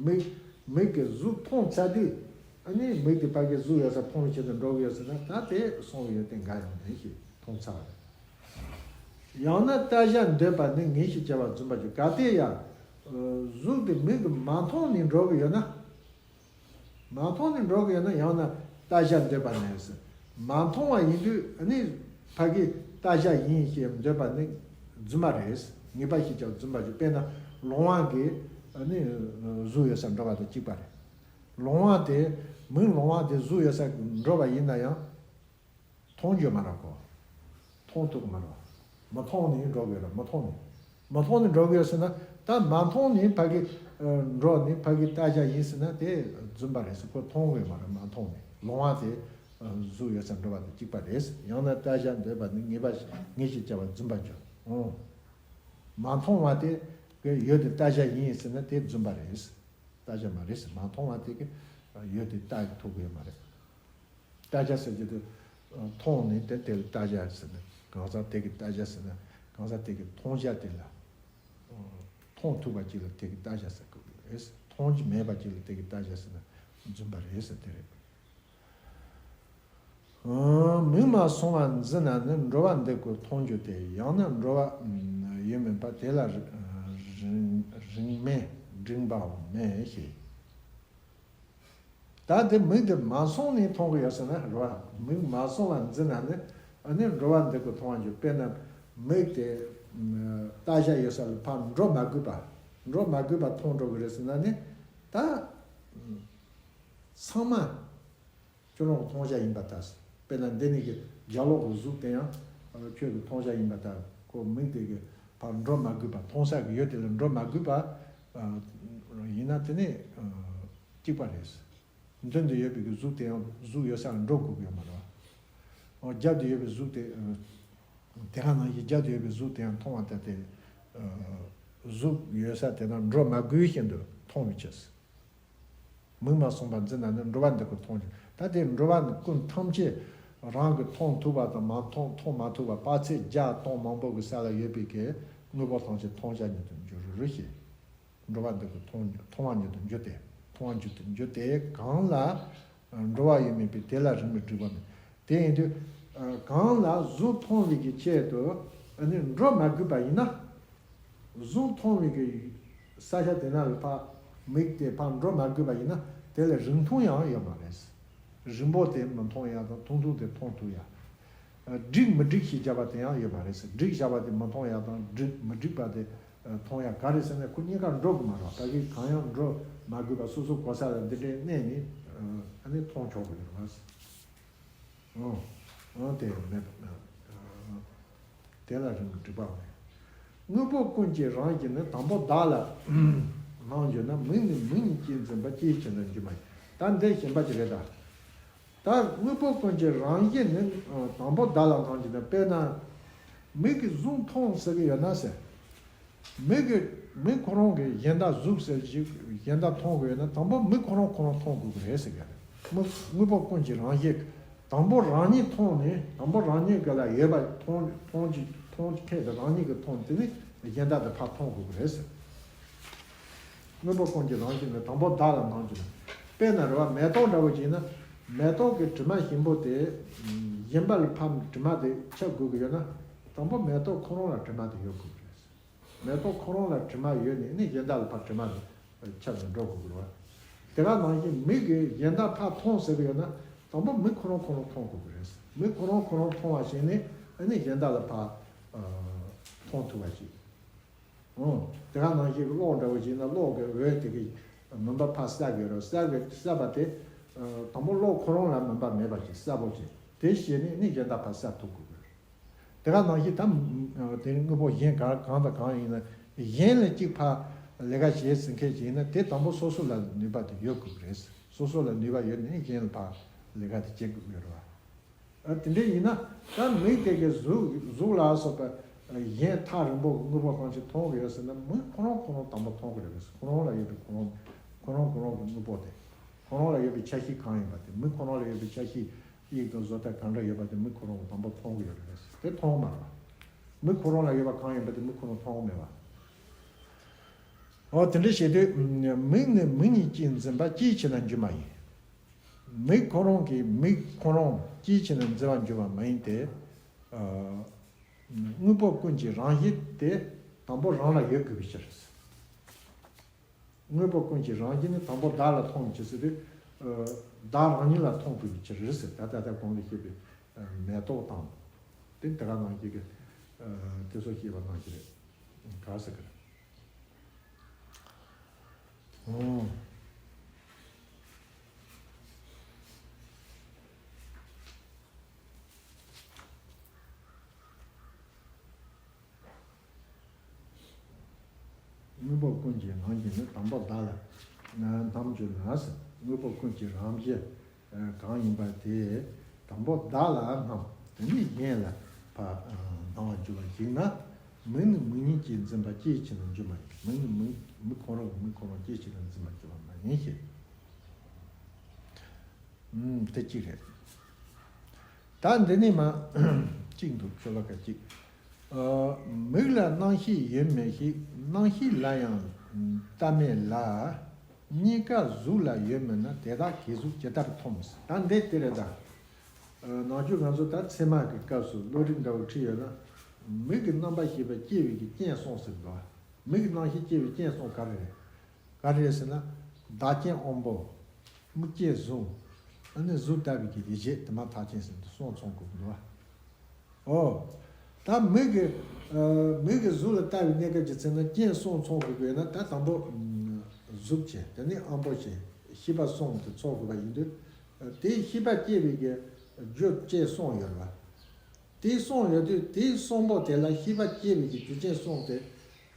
མིག་མིག་གིས་གཟུགས་མཐོང་ཚར་དུས། ཨ་ནི་མིག་དེ་ཕ་གི་གཟུགས་ཡོད་ས་མཐོང་བའི་ཆེད་དུ་འགྲོ་གི་ཡོད་ཟེར་ན། ད་དེ་སོང་བའི་ཡོན་ཏན་འགའ་ཡང་མེད་ཞེས་མཐོང་ཚར་བ་རེད། ཡང་ན་ལྟ་བྱ་འདོད་པ་ནི་ངེས་ཤེས་སྐྱེ་བར་བརྫུན་པར་འགྱུར། གལ་ཏེ་ཡང་། ཨ། གཟུགས་དེ་མིག་གིས་མ་མཐོང་ནས་འགྲོ་གི་ཡོད་ན། མ་མཐོང་ནས་འགྲོ་གི་ཡོད་ན། ཡང་ན་ལྟ་བྱ་འདོད་པ་ནི་ཟེར། མ་མཐོང་བ་ཡིན་དུས་ཨ་ནི་ཕ་གི་ལྟ་བྱ་ཡིན་ཞེས་འདོད་པ་ནི་རྫུན་མ་རེད། ངེས་པ་ཞིག་ཀྱང་རྫུན་པ་ཞིག་དཔེར་ན་ལོང་བ་གིས་ཨ་ནི་གཟུགས་ཡོད་སར་འགྲོ་བ་དང་གཅིག་པ་རེད། ལོང་བ་དེ་མིག་ལོང་བ་དེ་གཟུགས་ཡོད་སར་འགྲོ་བ་ཡིན་ན་ཡང་། མཐོང་རྒྱུ་མ་རེད་གོ། མཐོང་ཐུབ་ཀྱི་མ་རེད། མི་མཐོང་ནས་འགྲོ་དགོས་རེད། མི་མཐོང་ནས། མི་མཐོང་ནས་འགྲོ་དགོས་ཟེར་ན། ད་མ་མཐོང་ནས་ཕ་གི་ འགྲོ་ནི་ཕ་གི་ལྟ་བྱ་ཡིན་ཟེར་ན་དེ་རྫུན་པ་རེད་ཟེར། ཁོ་མཐོང་གི་མ་རེད། མ་མཐོང་ནས་ལོང་བ་དེ་གཟུགས་ཡོད་སར་འགྲོ་བ་དང་གཅིག་པ་རེད། ཡང་ན་ལྟ་བྱ་འདོད་པ་ནི་ངེས་པ་ངེས་ཤེས་བྱ་བ་རྫུན་པ་འགྱུར། འོང་། མ་མཐོང་བ་དེ་གི་ཡོད་དེ་ལྟ་བྱ་ཡིན་ཟེར་ན་དེ་རྫུན་པ་རེད། ལྟ་བྱ་མ་རེད་ཟེར། མ་མཐོང་བ་དེ་གི་ཡོད་དེ་ལྟ་ཐུབ་ཀྱི་ཡོད་མ་རེད། ལྟ་བྱ་ཟེར་གྱི་དེ་མཐོང་ནས་དེ་དེ་ལ་ལྟ་བྱ་ཟེར་ན་གང་ཟག་དེ་གི་ལྟ་བྱ་ཟེར་ན་གང་ཟག་དེ་གི་མཐོང་བྱ་དེ་ལ། མཐོང་ཐུབ་པ་ཅིག་ལ་དེ་གི་ལྟ་བྱ་ཟེར་གི་རེད། མཐོང་རྒྱུ་མེད་པ་ཅིག་ལ་དེ་གི་ལྟ་བྱ་ཟེར་ན་རྫུན་པ་རེད་ཟེར་དེ་རེད། མིག་མ་སོང་བར་འཛིན་ན་ནི་འགྲོ་བ་འདི་ཀུན་མཐོང་རྒྱུ་སྟེ། ཡང་ན་འགྲོ་བ་ཡོད་མིན་པ་དེ་ལ་རིགས་མེད་འབྲིང་བའང་མེད་ཞེས། ད་དེ་མིག་དེ་མ་སོང་ནས་མཐོང་གི་ཡོད་ཟེར་ན་རེད་བ། མིག་མ་སོང་བར་འཛིན་ན་ནི་ཨ་ནི་འགྲོ་བ་འདི་ཀུན་མཐོང་བར་འགྱུར། དཔེར་ན་མིག་དེ་ལྟ་བྱ་ཡོད་ས་ལ་ཕར་འགྲོ་མ་དགོས་པ། འགྲོ་མ་དགོས་པ་མཐོང་འགྲོ་གི་རེད་ཟེར་ན་ནི་ད་ཚང་མ་ཁྱོད་རང་གི་མཐོང་བྱ་ཡིན་པ་ལྟར། དཔེར་ན་འདི་ནི་གི་རྒྱ་ལོག་གི་གཟུགས་དེ་ཡང་ཁྱོད་ཀྱི་མཐོང་བྱ་ཡིན་པ་ལྟར། ཁོ་མིག་དེ་གི་ཕར་འགྲོ་མ་དགོས་པ། མཐོང་ས་གི་ཡོད་དེ་ལ་འགྲོ་མ་དགོས་པ་ཡིན་ན་དེ་ནི་གཅིག་པ་རེད། མདུན་དུ་ཡོད་པའི་གི་གཟུགས་དེ་ཡང་གཟུགས་ཡོད་ས་ལ་འགྲོ་དགོས་ཀྱི་ཡོད་མ་རེད་བ། རྒྱབ་ཏུ་ཡོད་པའི་གཟུགས་དེ། དེ་ག་ནང་བཞིན་རྒྱབ་ཏུ་ཡོད་པའི་གཟུགས་དེ་ཡང་མཐོང་བ་ལྟར་ཏེ། གཟུགས་ཡོད་ས་དེ་དང་འགྲོ་མ་དགོས་བཞིན་དུ་མཐོང་བའི་ཕྱིར། མིག་མ་སོང་བར་འཛིན་ན་ནི་འགྲོ་བ་འདི་ཀུན་མཐོང་ཞིང་། ད་དེ་འགྲོ་བ་ཀུན་ཐམས་ཅད་རང་གིས་མཐོང་ཐུབ་པ་དང་མ་མཐོང་མཐོང་མ་ཐུབ་པ་དཔག་ཚད་བརྒྱ་སྟོང་མང་པོ་གི་ས་ལ་ཡོད་པའི་གི་དངོས་པོ་ཐམས་ཅད་མཐོང་བྱ་ཉིད་དུ་འགྱུར་རོ་ཞེས། འགྲོ་བ་འདི་ཀུན་མཐོང་མཐོང་བ་ཉིད་དུ་འགྱུར་ཏེ། མཐོང་བ་ཉིད་དུ་འགྱུར་ཏེ། གང་ལ་འགྲོ་བ་ཡོད་མིན་པས་དེ་ལ་རིགས་མེད་འབྲིང་བ་མེད། དེ་ཡིན་དུས་གང་ལ་གཟུགས་མཐོང་བའི་གི་ཆེད་དུ་ཨ་ནི་འགྲོ་མ་དགོས་པ་ཡིན་ན། གཟུགས་མཐོང་བའི་གི་ས་ཆ་དེ་ན་ལ་ཕར་མིག་དེ་ཕར་འགྲོ་མ་དགོས་པ་ཡིན་ན་དེ་ལ་རིང་ཐུང་ཡང་ཡོད་མ་རེད། རིང་པོ་དེ་མི་མཐོང་ཡ་དང་ཐུང་ཐུང་དེ་མཐོང་ཐུབ་ཡ། འགྲིག་མི་འགྲིག་ཞེས་བྱ་བ་དེ་ཡང་ཡོད་མ་རེད་ཟེར། འགྲིག་བྱ་བ་དེ་མི་མཐོང་ཡ་དང་འགྲིག་མི་འགྲིག་པ་དེ་མཐོང་ཡ་ག་རེ་ཟེར་ན་ཁོ་གཉིས་ཀ་འགྲོ་གི་མ་རེད། ད་གིན་གང་ཡང་འགྲོ་མ་དགོས་པ་སོ་སོ་གོ་ས་ལ་འདི་འདྲའི་གནས་ནས་ཨ་ནི་མཐོང་ཆོག་གི་ཡོད་རེད་བ། ཨོ། ཨོ་དེ་མེད་པ། དེ་ལ་རིང་གི་འགྲིག་པ་མེད། དངོས་པོ་ཀུན་གྱི་རང་བཞིན་ནི་དང་པོ་བདག་ལ་སྣང་འགྱུར་ན་མིག་ནི་མིག་ཉིད་ཀྱིས་འཛིན་པ་ཅིའི་ཕྱིར་ན་འགྱུར་མ་ཡིན། ད་འདི་གཞན་པ་ཅིག་རེད་ད། ད་དངོས་པོ་ཀུན་གྱི་རང་བཞིན་ནི་དང་པོ་བདག་ལ་སྣང་འགྱུར་ན། དཔེར་ན་མིག་གིས་གཟུགས་མཐོང་ཟེར་གི་ཡོད་ན་ཟེར། མིག་གི་མིག་ཁོ་རང་གི་གཞན་དག་གཟུགས་ཟེར་ཞིག་གཞན་དག་མཐོང་དགོས་ན་དང་པོ་མིག་ཁོ་རང་ཁོ་རང་མཐོང་དགོས་ཀྱི་རེད་ཟེར་གི་རེད། མིག་དངོས་པོ་ཀུན་གྱི་རང་བཞིན། དང་པོ་རང་ཉིད་མཐོང་ནས་དང་པོ་རང་ཉིད་ཀྱི་ལ་ཡོད་པ་མཐོང་མཐོང་གི་མཐོང་གི་ཐད་དུ་རང་ཉིད་ཀྱིས་མཐོང་དེ་ནས་གཞན་དག་དེ་ཕར་མཐོང་དགོས་ཀྱི་རེད་ཟེར། དངོས་པོ་ཀུན་གྱི་རང་བཞིན་ནི་དང་པོ་བདག་ལ་སྣང་འགྱུར་ན། དཔེར་ན་རེད་བ། མེ་ཏོག་འདྲ་བོ་ཅིག་ཡིན་ན་མེ་ཏོག་གི་དྲི་མ་ཞིམ་པོ་དེ་གཞན་པ་ལ་ཕར་དྲི་མ་དེ་ཁྱབ་དགོས་ཀྱི་ཡོད་ན་དང་པོ་མེ་ཏོག་ཁོ་རང་ལ་དྲི་མ་དེ་ཡོད་དགོས་ཀྱི་རེད། མེ་ཏོག་ཁོ་རང་ལ་དྲི་མ་ཡོད་ནས་ནི་གཞན་དག་ལ་ཕར་དྲི་མ་ཁྱབ་ནས་འགྲོ་དགོས་ཀྱི་རེད་བ། དེ་ག་ནང་བཞིན་མིག་གིས་གཞན་དག་ཕར་མཐོང་ཟེར་གྱི་ཡོད་ན་དང་པོ་མིག་ཁོ་རང་ཁོ་རང་མཐོང་དགོས་ཀྱི་རེད། མིག་ཁོ་རང་ཁོ་རང་མཐོང་བ་བྱས་ནས་ཨ་ནི་གཞན་དག་ལ་ཕར་མཐོང་ཐུབ་པ་ཞིག་ཨོ། དེ་ག་ནང་བཞིན་གློག་འདྲ་བོ་ཞིག་ཡིན་ན་གློག་གི་འོད་དེ་གི་མུན་པ་ཕར་བསལ་དགོས་རེད། བསལ་དགོས་བསལ་བ་དེ་དང་པོ་གློག་ཁོ་རང་ལ་མུན་པ་མེད་པ་ཞིག་གསལ་པོ་ཞིག་དེ་བྱས་ནས་ནི་གཞན་དག་ཕར་བསལ་ཐུབ་དགོས་ཀྱི་རེད། དེ་ག་ནང་བཞིན་ད་དེ་དངོས་པོ་གཞན་གང་གང་དང་གང་ཡིན་ན་གཞན་ལ་གཅིག་ཕར་ལས་ཀ་བྱེད་ཟིན་མཁན་ཞིག་ཡིན་ན་དེ་དང་པོ་སོ་སོ་ལ་ནུས་པ་དེ་ཡོད་དགོས་ཀྱི་རེད། སོ་སོ་ལ་ནུས་པ་ཡོད་ནས་གཞན་ལ་ཕར་ལས་ཀ་དེ་བྱེད་དགོས་ཀྱི་རེད་བ། ཨ་དེ་འདྲ་ཡིན་ན་ད་མིག་དེ་གའི་གཟུགས་གཟུགས་ལ་སོགས་པ་གཞན་ཐག་རིང་པོ་གི་དངོས་པོ་གང་ཞིག་མཐོང་གི་ཡོད་ཟེར་ན་མིག་ཁོ་རང་ཁོ་རང་དང་པོ་མཐོང་གི་རེད། ཁོ་རང་ལ་ཡོད་པའི་ཁོ་རང་ཁོ་རང་ཁོ་རང་གི་དངོས་པོ་དེ་ཁོ་རང་ལ་ཡོད་པའི་ཆ་ཤས་གང་ཡིན་པ་དེ་མིག་ཁོ་རང་ལ་ཡོད་པའི་ཆ་ཤས་དབྱིབས་དང་བཟོ་ལྟ་གང་འདྲ་ཡོད་པ་དེ་མིག་ཁོ་རང་གིས་དང་པོ་མཐོང་གི་ཡོད་རེད། དེ་མཐོང་མ་རེད། མིག་ཁོ་རང་ལ་ཡོད་པ་གང་ཡིན་པ་དེ་མིག་ཁོ་རང་མཐོང་གི་མེད་པ། འོ་དེ་འདྲ་བྱེད་དུས་མིག་ནི་མིག་ཉིད་ཀྱིས་འཛིན་པ་ཅིའི་ཕྱིར་ན་འགྱུར་མ་ཡིན། མིག་ཁོ་རང་གིས་མིག་ཁོ་རང་ཅིའི་ཕྱིར་ན་འཛིན་པར་འགྱུར་བ་མ་ཡིན་ཏེ། དངོས་པོ་ཀུན་གྱི་རང་བཞིན་དེ་དང་པོ་རང་ལ་ཡོད་དགོས་པའི་ཕྱིར། དངོས་པོ་ཀུན་གྱི་རང་བཞིན་ནི་དང་པོ་བདག་ལ་མཐོང་བའི་ཕྱིར་ཟེར་དུས། བདག་རང་ཉིད་ལ་མཐོང་དགོས་པའི་ཕྱིར་ཟེར། ད་ལྟ་ད་གོང་ལ་བཤད་པའི་མེ་ཏོག་དང་། དེ་དེ་ག་ནང་བཞིན་གྱི་དེ་ཚོ་བཤད་པ་ནང་བཞིན་རེད། ག་ཟེར་གི་རེད། ཨོ། དངོས་པོ་ ཀུན་གྱི་རང་བཞིན་ནི། དང་པོ་བདག་ལ་རྣམ་བསྒྱུར་ན། དངོས་པོ་ཀུན་གྱི་རང་བཞིན་གང་ཡིན་པ་དེ། དང་པོ་བདག་ལ་རྣམ། དེ་ནས་གཞན་ལ་ཕར་སྣང་བར་འགྱུར་བ་ཞིག་ན། མིག་ནི་མིག་ཉིད་ཀྱིས་འཛིན་པ་སྐྱེད་བྱེད་ལ་འགྱུར་མ་ཡིན། མིག་ནི་མིག་མིག་ཁོ་རང་གིས་མིག་ཁོ་རང་སྐྱེད་བྱེད་ལ་འཛིན་པར་འགྱུར་བ་མ་ཡིན་ཞེས། ཨུམ། དེ་གཅིག་རེད། ད་འདི་ནས་མ་གཅིག་འདུག་ཤོ་ལོ་ཀ་གཅིག་ཨ། མིག་ལ་རྣམ་ཤེས་ཡོད་མི་ཞིག་རྣམ་ཤེས་ལ་ཡང་ལྟ་མེད་ལ། གཉིས་ཀ་གཟུགས་ལ་ཡོད་མིན་ན། དེ་དག་གི་གཟུགས་ཇི་ལྟར་མཐོང་། ད་འདི་དེ་རེད་ད། ཨ། ནང་ཆོས་ང་ཚོ་ད་ཚད་མ་གི་སྐབས་སུ་བློ་རིག་འདྲ་བོ་ཁྲིད་ཡོད་ན། མིག་གི་རྣམ་པར་ཤེས་པ་སྐྱེ་བའི་གི་རྐྱེན་གསུམ་ཟེར་འདུག་མིག་གི་རྣམ་ཤེས་སྐྱེ་བའི་རྐྱེན་གསུམ་ག་རེ་རེད། ག་རེ་རེད་ཟེར་ན། བདག་རྐྱེན་དབང་པོ། དམིགས་རྐྱེན་གཟུགས། ཨ་ནི་གཟུགས་ལྟ་བུའི་གི་ཡིད་བྱེད་དེ་མ་ཐག་ཆོད་ཟེར་དུས་གསུམ་ཚང་དགོས་ཀྱི་འདུག་བ། ཨོ། ད་མིག་གི། ཨ། མིག་གི་གཟུགས་ལ་ལྟ་བའི་གནས་སྐབས་ཀྱི་ཚེ་ན་རྐྱེན་གསུམ་ཚང་དགོས་དགོས་ན། ད་དང་པོ་གཟུགས་བྱས། དེ་ནས་དབང་པོ་བྱས། ཤེས་པ་གསུམ་དེ་ཚང་དགོས་པ་ཡིན་དུས། དེའི་ཤེས་པ་སྐྱེ་བའི་གི་རྒྱུ་རྐྱེན་གསུམ་ཡོད་རེད་བ། དེ་གསུམ་ཡོད་དུས་དེའི་གསུམ་པོ་དེ་ལ་ཤེས་པ་སྐྱེ་བའི་གི་རྒྱུ་རྐྱེན་གསུམ་དེ།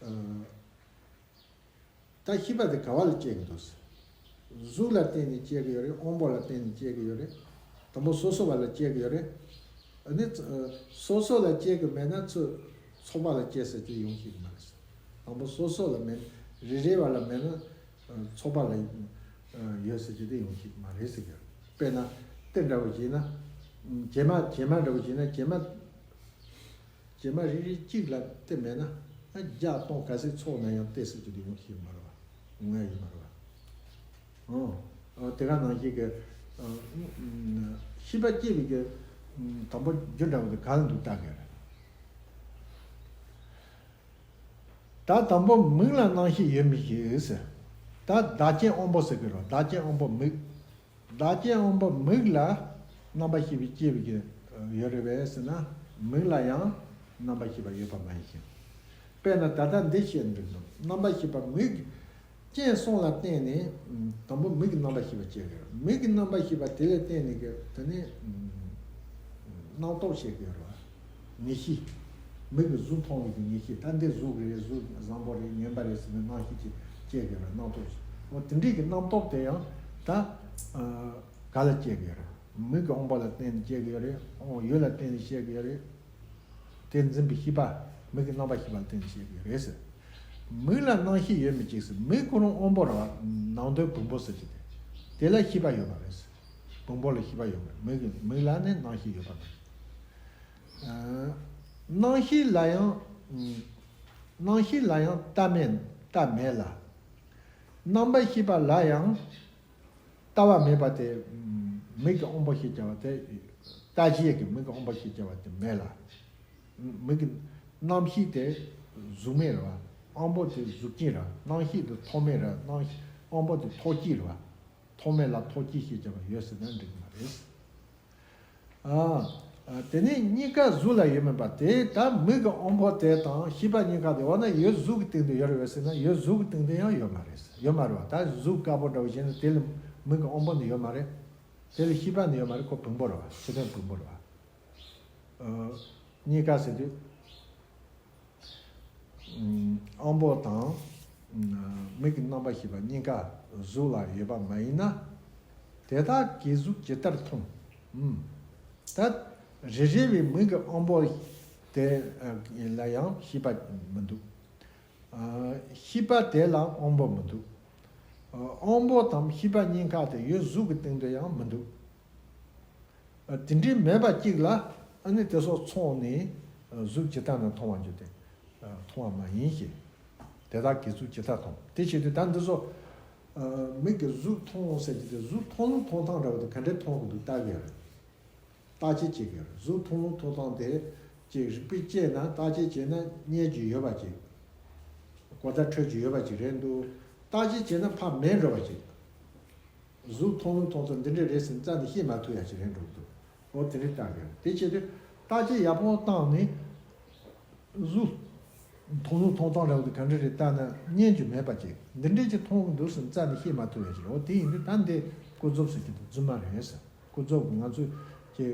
ཨ། ད་ཤེས་པ་དེ་ག་བ་ལ་སྐྱེ་གི་འདུག་གཟུགས་ལ་བརྟེན་ནས་སྐྱེ་གི་ཡོད་རེད། དབང་པོ་ལ་བརྟེན་ནས་སྐྱེ་གི་ཡོད་རེད། དང་པོ་སོ་སོ་བ་ལ་སྐྱེ་གི་ཡོད་རེད། ཨ་ནི་སོ་སོ་ལ་སྐྱེ་གི་མེད་ན་ཚུར་ཚོགས་པ་ལ་སྐྱེ་ཟེར་གྱི་ཡོང་ཤེས་ཀྱི་མ་རེད། དང་པོ་སོ་སོ་ལ་མེད། རེ་རེ་བ་ལ་མེད་ན་ཚོགས་པ་ལ་ཡོད་ཟེར་གྱི་དེ་ཡོང་ཤེས་ཀྱི་མ་རེད་ཟེར་གྱི་ཡོད། དཔེར་ན་དེ་འདྲ་བོ་བྱས་ན། བྱེ་མ་བྱེ་མ་འདྲ་བོ་བྱས་ན་བྱེ་མ། བྱེ་མ་རིལ་རིལ་གཅིག་ལ་དེ་མེད་ན། ཨ། བརྒྱ་སྟོང་ག་ཚོད་ཚོགས་ན་ཡང་དེ་ཟེར་རྒྱུ་དེ་ཡོང་ཤེས་མ་རེད་བ། ཡོང་ཡ་ཡོད་མ་རེད་བ། ཨོ། ཨོ། དེ་ག་ནང་བཞིན་གྱི། ཨ། ཤེས་པ་སྐྱེ་བའི་གི། དང་པོ་རྒྱུ་འདྲ་བོ་དེ་ག་ལ་འདུག་ལྟ་དགོས་རེད། ད་དང་པོ་མིག་ལ་རྣམ་ཤེས་ཡོད་མི་ཞིག་ཟེར། ད་བདག་རྐྱེན་དབང་པོ་ཟེར་གི་རེད། བདག་རྐྱེན་དབང་པོ་མིག་བདག་རྐྱེན་དབང་པོ་མིག་ལ་རྣམ་པར་ཤེས་པའི་སྐྱེ་བའི་གི་ཡོད་རེད་པས་ཟེར་ན། མིག་ལ་ཡང་རྣམ་པར་ཤེས་པ་ཡོད་པ་མ་ཡིན་ཞིང་། དཔེར་ན་ད་ལྟ་འདི་བཤད་འདུག་རྣམ་པར་ཤེས་པ་མིག་རྐྱེན་གསུམ་ལ་བརྟེན་ནས། དང་པོ་མིག་གི་རྣམ་པར་ཤེས་པ་སྐྱེ་གི་རེད། མིག་གི་རྣམ་པར་ཤེས་པ་དེ་ལ་བརྟེན་ནས་གི་དེ་ནས་རྣམ་རྟོག་སྐྱེ་གི་རེད་བ། ངེས་ཤེས། མིག་གིས་གཟུགས་མཐོང་བའི་གི་ངེས་ཤེས། ད་འདི་གཟུགས་རེད། གཟུགས་བཟང་པོ་རེད། ངན་པ་རེད་ཟེར་ནས་རྣམ་ཤེས་ཅིག་སྐྱེ་གི་རེད། རྣམ་རྟོག་ཅིག་འོ་དེ་འདྲའི་གི་རྣམ་རྟོག་དེ་ཡང་ད་ག་ལ་སྐྱེ་གི་རེད། མིག་གི་དབང་པོ་ལ་བརྟེན་ནས་སྐྱེ་གི་ཡོད་རེད། འོ་ཡུལ་ལ་བརྟེན་ནས་སྐྱེ་གི་ཡོད་རེད། དེ་འཛིན་པའི་ཤེས་པ། མིག་གི་རྣམ་པར་ཤེས་པ་ལ་བརྟེན་ནས་སྐྱེ་གི་ཡོད་རེད་ཟེར། མིག་ལ་རྣམ་ཤེས་ཡོད་མི་གཅིག་ཟེར། མིག་ཁོ་རང་དབང་པོ་རེད་བ། ནང་དོན་བུང་པོ་ཟེར་གྱི་དེ། དེ་ལ་ཤེས་པ་ཡོད་མ་རེད་ཟེར། བུང་པོ་ལ་ཤེས་པ་ཡོད་མ་རེད། མིག་གི་མིག་ལ་ནི་རྣམ་ཤེས་ཡོད་པ་མ་རེད། ཨ། རྣམ་ཤེས་ལ་ཡང་། རྣམ་ཤེས་ལ་ཡང་ལྟ་མེད་ལྟ་མེད་ལ། རྣམ་པར་ཤེས་པ་ལ་ཡང་ལྟ་བ་མེད་པ་དེ། མིག་གི་དབང་པོ་ཞེས་བྱ་བ་དེ། ལྟ་བྱེད་ཀྱི་མིག་གི་དབང་པོ་ཞེས་བྱ་བ་དེ་མེད་ལ། མིག་གི་རྣམ་ཤེས་དེ་གཟུགས་མེད་རེད་བ། དབང་པོ་དེ་གཟུགས་ཅན་རེད་བ། རྣམ་ཤེས་དེ་ཐོགས་མེད་རེད། རྣམ་ཤེས་དབང་པོ་དེ་ཐོགས་ཀྱི་རེད་བ། ཐོགས་མེད་ལ་ཐོགས་ཀྱི་ཞེས་བྱ་བ་ཡོད་ཟེར་ན་འགྲིག་གི་མ་རེད། ཨ། ཨ། དེ་ནས་གཉིས་ཀ་གཟུགས་ལ་ཡོད་མིན་པ་དེ། ད་མིག་གི་དབང་པོ་དེ་དང་ཤེས་པ་གཉིས་ཀ་དེ་འོ་ན་ཡུལ་གཟུགས་ཀྱི་སྟེང་དུ་ཡོད་རེད་པས་ཟེར་ན། ཡུལ་གཟུགས་ཀྱི་སྟེང་དུ་ཡང་ཡོད་མ་རེད། ཡོད་མ་རེད་བ། ད་གཟུགས་དཀར་པོ་འདྲ་བོ་བྱས་ན་དེ་ལ་མིག་གི་དབང་པོ་ནི་ཡོད་མ་རེད། དེ་ལ་ཤེས་པ་ནི་ཡོད་མ་རེད། ཁོ་བུང་པོ་རེད་བ། ཕྱི་དོན་བུང་པོ་རེད་བ། ཨ། གཉིས་ཀ་ཟེར་དུས། ཨམ། དབང་པོ་དང་། ཨམ། མིག་གི་རྣམ་པར་ཤེས་པ་གཉིས་ཀ་གཟུགས་ལ་ཡོད་པ་མ་ཡིན་ན། དེ་དག་གི་གཟུགས་ཇི་ལྟར་མཐོང་། ཨམ། ད་རེ་རེ་བའི་མིག་གི་དབང་པོ་དེ་ལ་ཡང་ཤེས་པ་མི་འདུག་ཨ། ཤེས་པ་དེ་ལ་དབང་པོ་མི་འདུག་ཨ། དབང་པོ་དང་ཤེས་པ་གཉིས་ཀ་དེ་ཡུལ་གཟུགས་ཀྱི་སྟེང་དུ་ཡང་མི་འདུག་ཨ། དེ་འདྲའི་མེད་པ་གཅིག་ལ་ཨ་ནི་དེ་སོགས་མཚུངས་ནས་གཟུགས་ཇི་ལྟར་ན་མཐོང་བར་འགྱུར་ཏེ། མཐོང་བ་མ་ཡིན་ཞེས། དེ་དག་གི་གཟུགས་ཇི་ལྟར་མཐོང་། དེ་བྱེད་དུས་ད་འདི་ཚོ། ཨ། མིག་གིས་གཟུགས་མཐོང་ཟེར་གྱི་དེ་གཟུགས་མཐོང་ལུགས་མཐོང་སྟངས་འདྲ་བོ་དེ་ག་འདྲས་མཐོང་གི་འདུག་ལྟ་གི་ཡོད་རེད། བརྟག་དཔྱད་བྱེད་ཀྱི་ཡོད་རེད། གཟུགས་མཐོང་ལུགས་མཐོང་སྟངས་དེ་ཅིག་རིག་པས་དཔྱད་ན། བརྟག་དཔྱད་བྱས་ན་རྙེད་རྒྱུ་ཡོད་པ་ཅིག་གོ་བརྡ་འཕྲོད་རྒྱུ་ཡོད་པ་ཅིག་རེད་འདུག་བརྟག་དཔྱད་བྱས་ན་ཕར་མེད་འགྲོ་བ་ཅིག་གཟུགས་མཐོང་ལུགས་མཐོང་ཚུལ་འདི་འདྲ་རེད་ཟེར་ནས་རྩ་ནས་ཤེས་མ་ཐུབ་ཡ་ཅིག་རེད་འགྲོ་གི་འདུག་འོ་དེ་རེད་ལྟ་གི་རེད། དེ་བྱེད་དུས་བརྟག་དཔྱད་ཡག་པོ་བཏང་ནས་གཟུགས་མཐོང་ལུགས་མཐོང་སྟངས་འདྲ་བོ་དེ་ག་འདྲ་རེད་ལྟ་ན་རྙེད་རྒྱུ་མེད་པ་ཅིག་འདི་འདྲས་ཅིག་མཐོང་གི་འདུག་ཟེར་ནས་རྩ་ནས་ཤེས་མ་ཐུབ་ཡ་ཅིག་འོ་དེ་ཡིན་དུས་ད་འདི་ཀུན་རྫོབ་ཟེར་གྱི་འདུག་རྫུན་མ་རེད་ཟེར། ཀུན་རྫོབ་ཀྱི་ང་ཚོས་ཀྱི་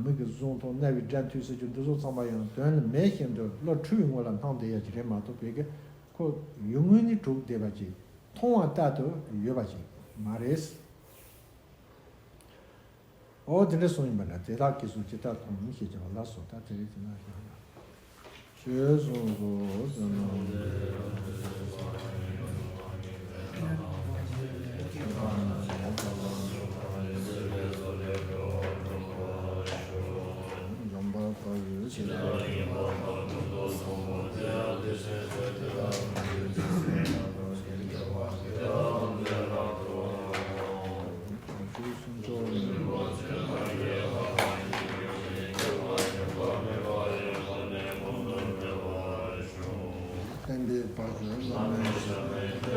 མིག་གིས་གཟུགས་མཐོང་། རྣ་བས་སྒྲ་ཐོས་ཟེར་རྒྱུ་འདི་ཚོ་ཚང་མ་ཡང་དོན་ལ་མེད་བཞིན་དུ་བློ་འཁྲུལ་བའི་ངོ་ལ་སྣང་བསྡད་ཡ་ཅིག་རེད་མ་གཏོགས། བོད་ཀྱི་ ཁོ་ཡུལ་དངོས་ནས་གྲུབ་བསྡད་པ་ཅིག་མཐོང་བ་ལྟར་དུ་ཡོད་པ་ཅིག་མ་རེད། འོ་དེ་འདྲ་གསུངས་ཡིན་པ་འདྲ། དེ་དག་སྐྱེ་ཚུལ་ཇི་ལྟར་མཐོང་ཞེས་བྱ་བ་ལ་སོགས། ད་དེ་རིགས་དེ་ན་ཞེས་པ་ལ། ཞེས་གསུངས་སོ། བསྟན་པའི་བར་དུ་བླ་མའི་ཞབས།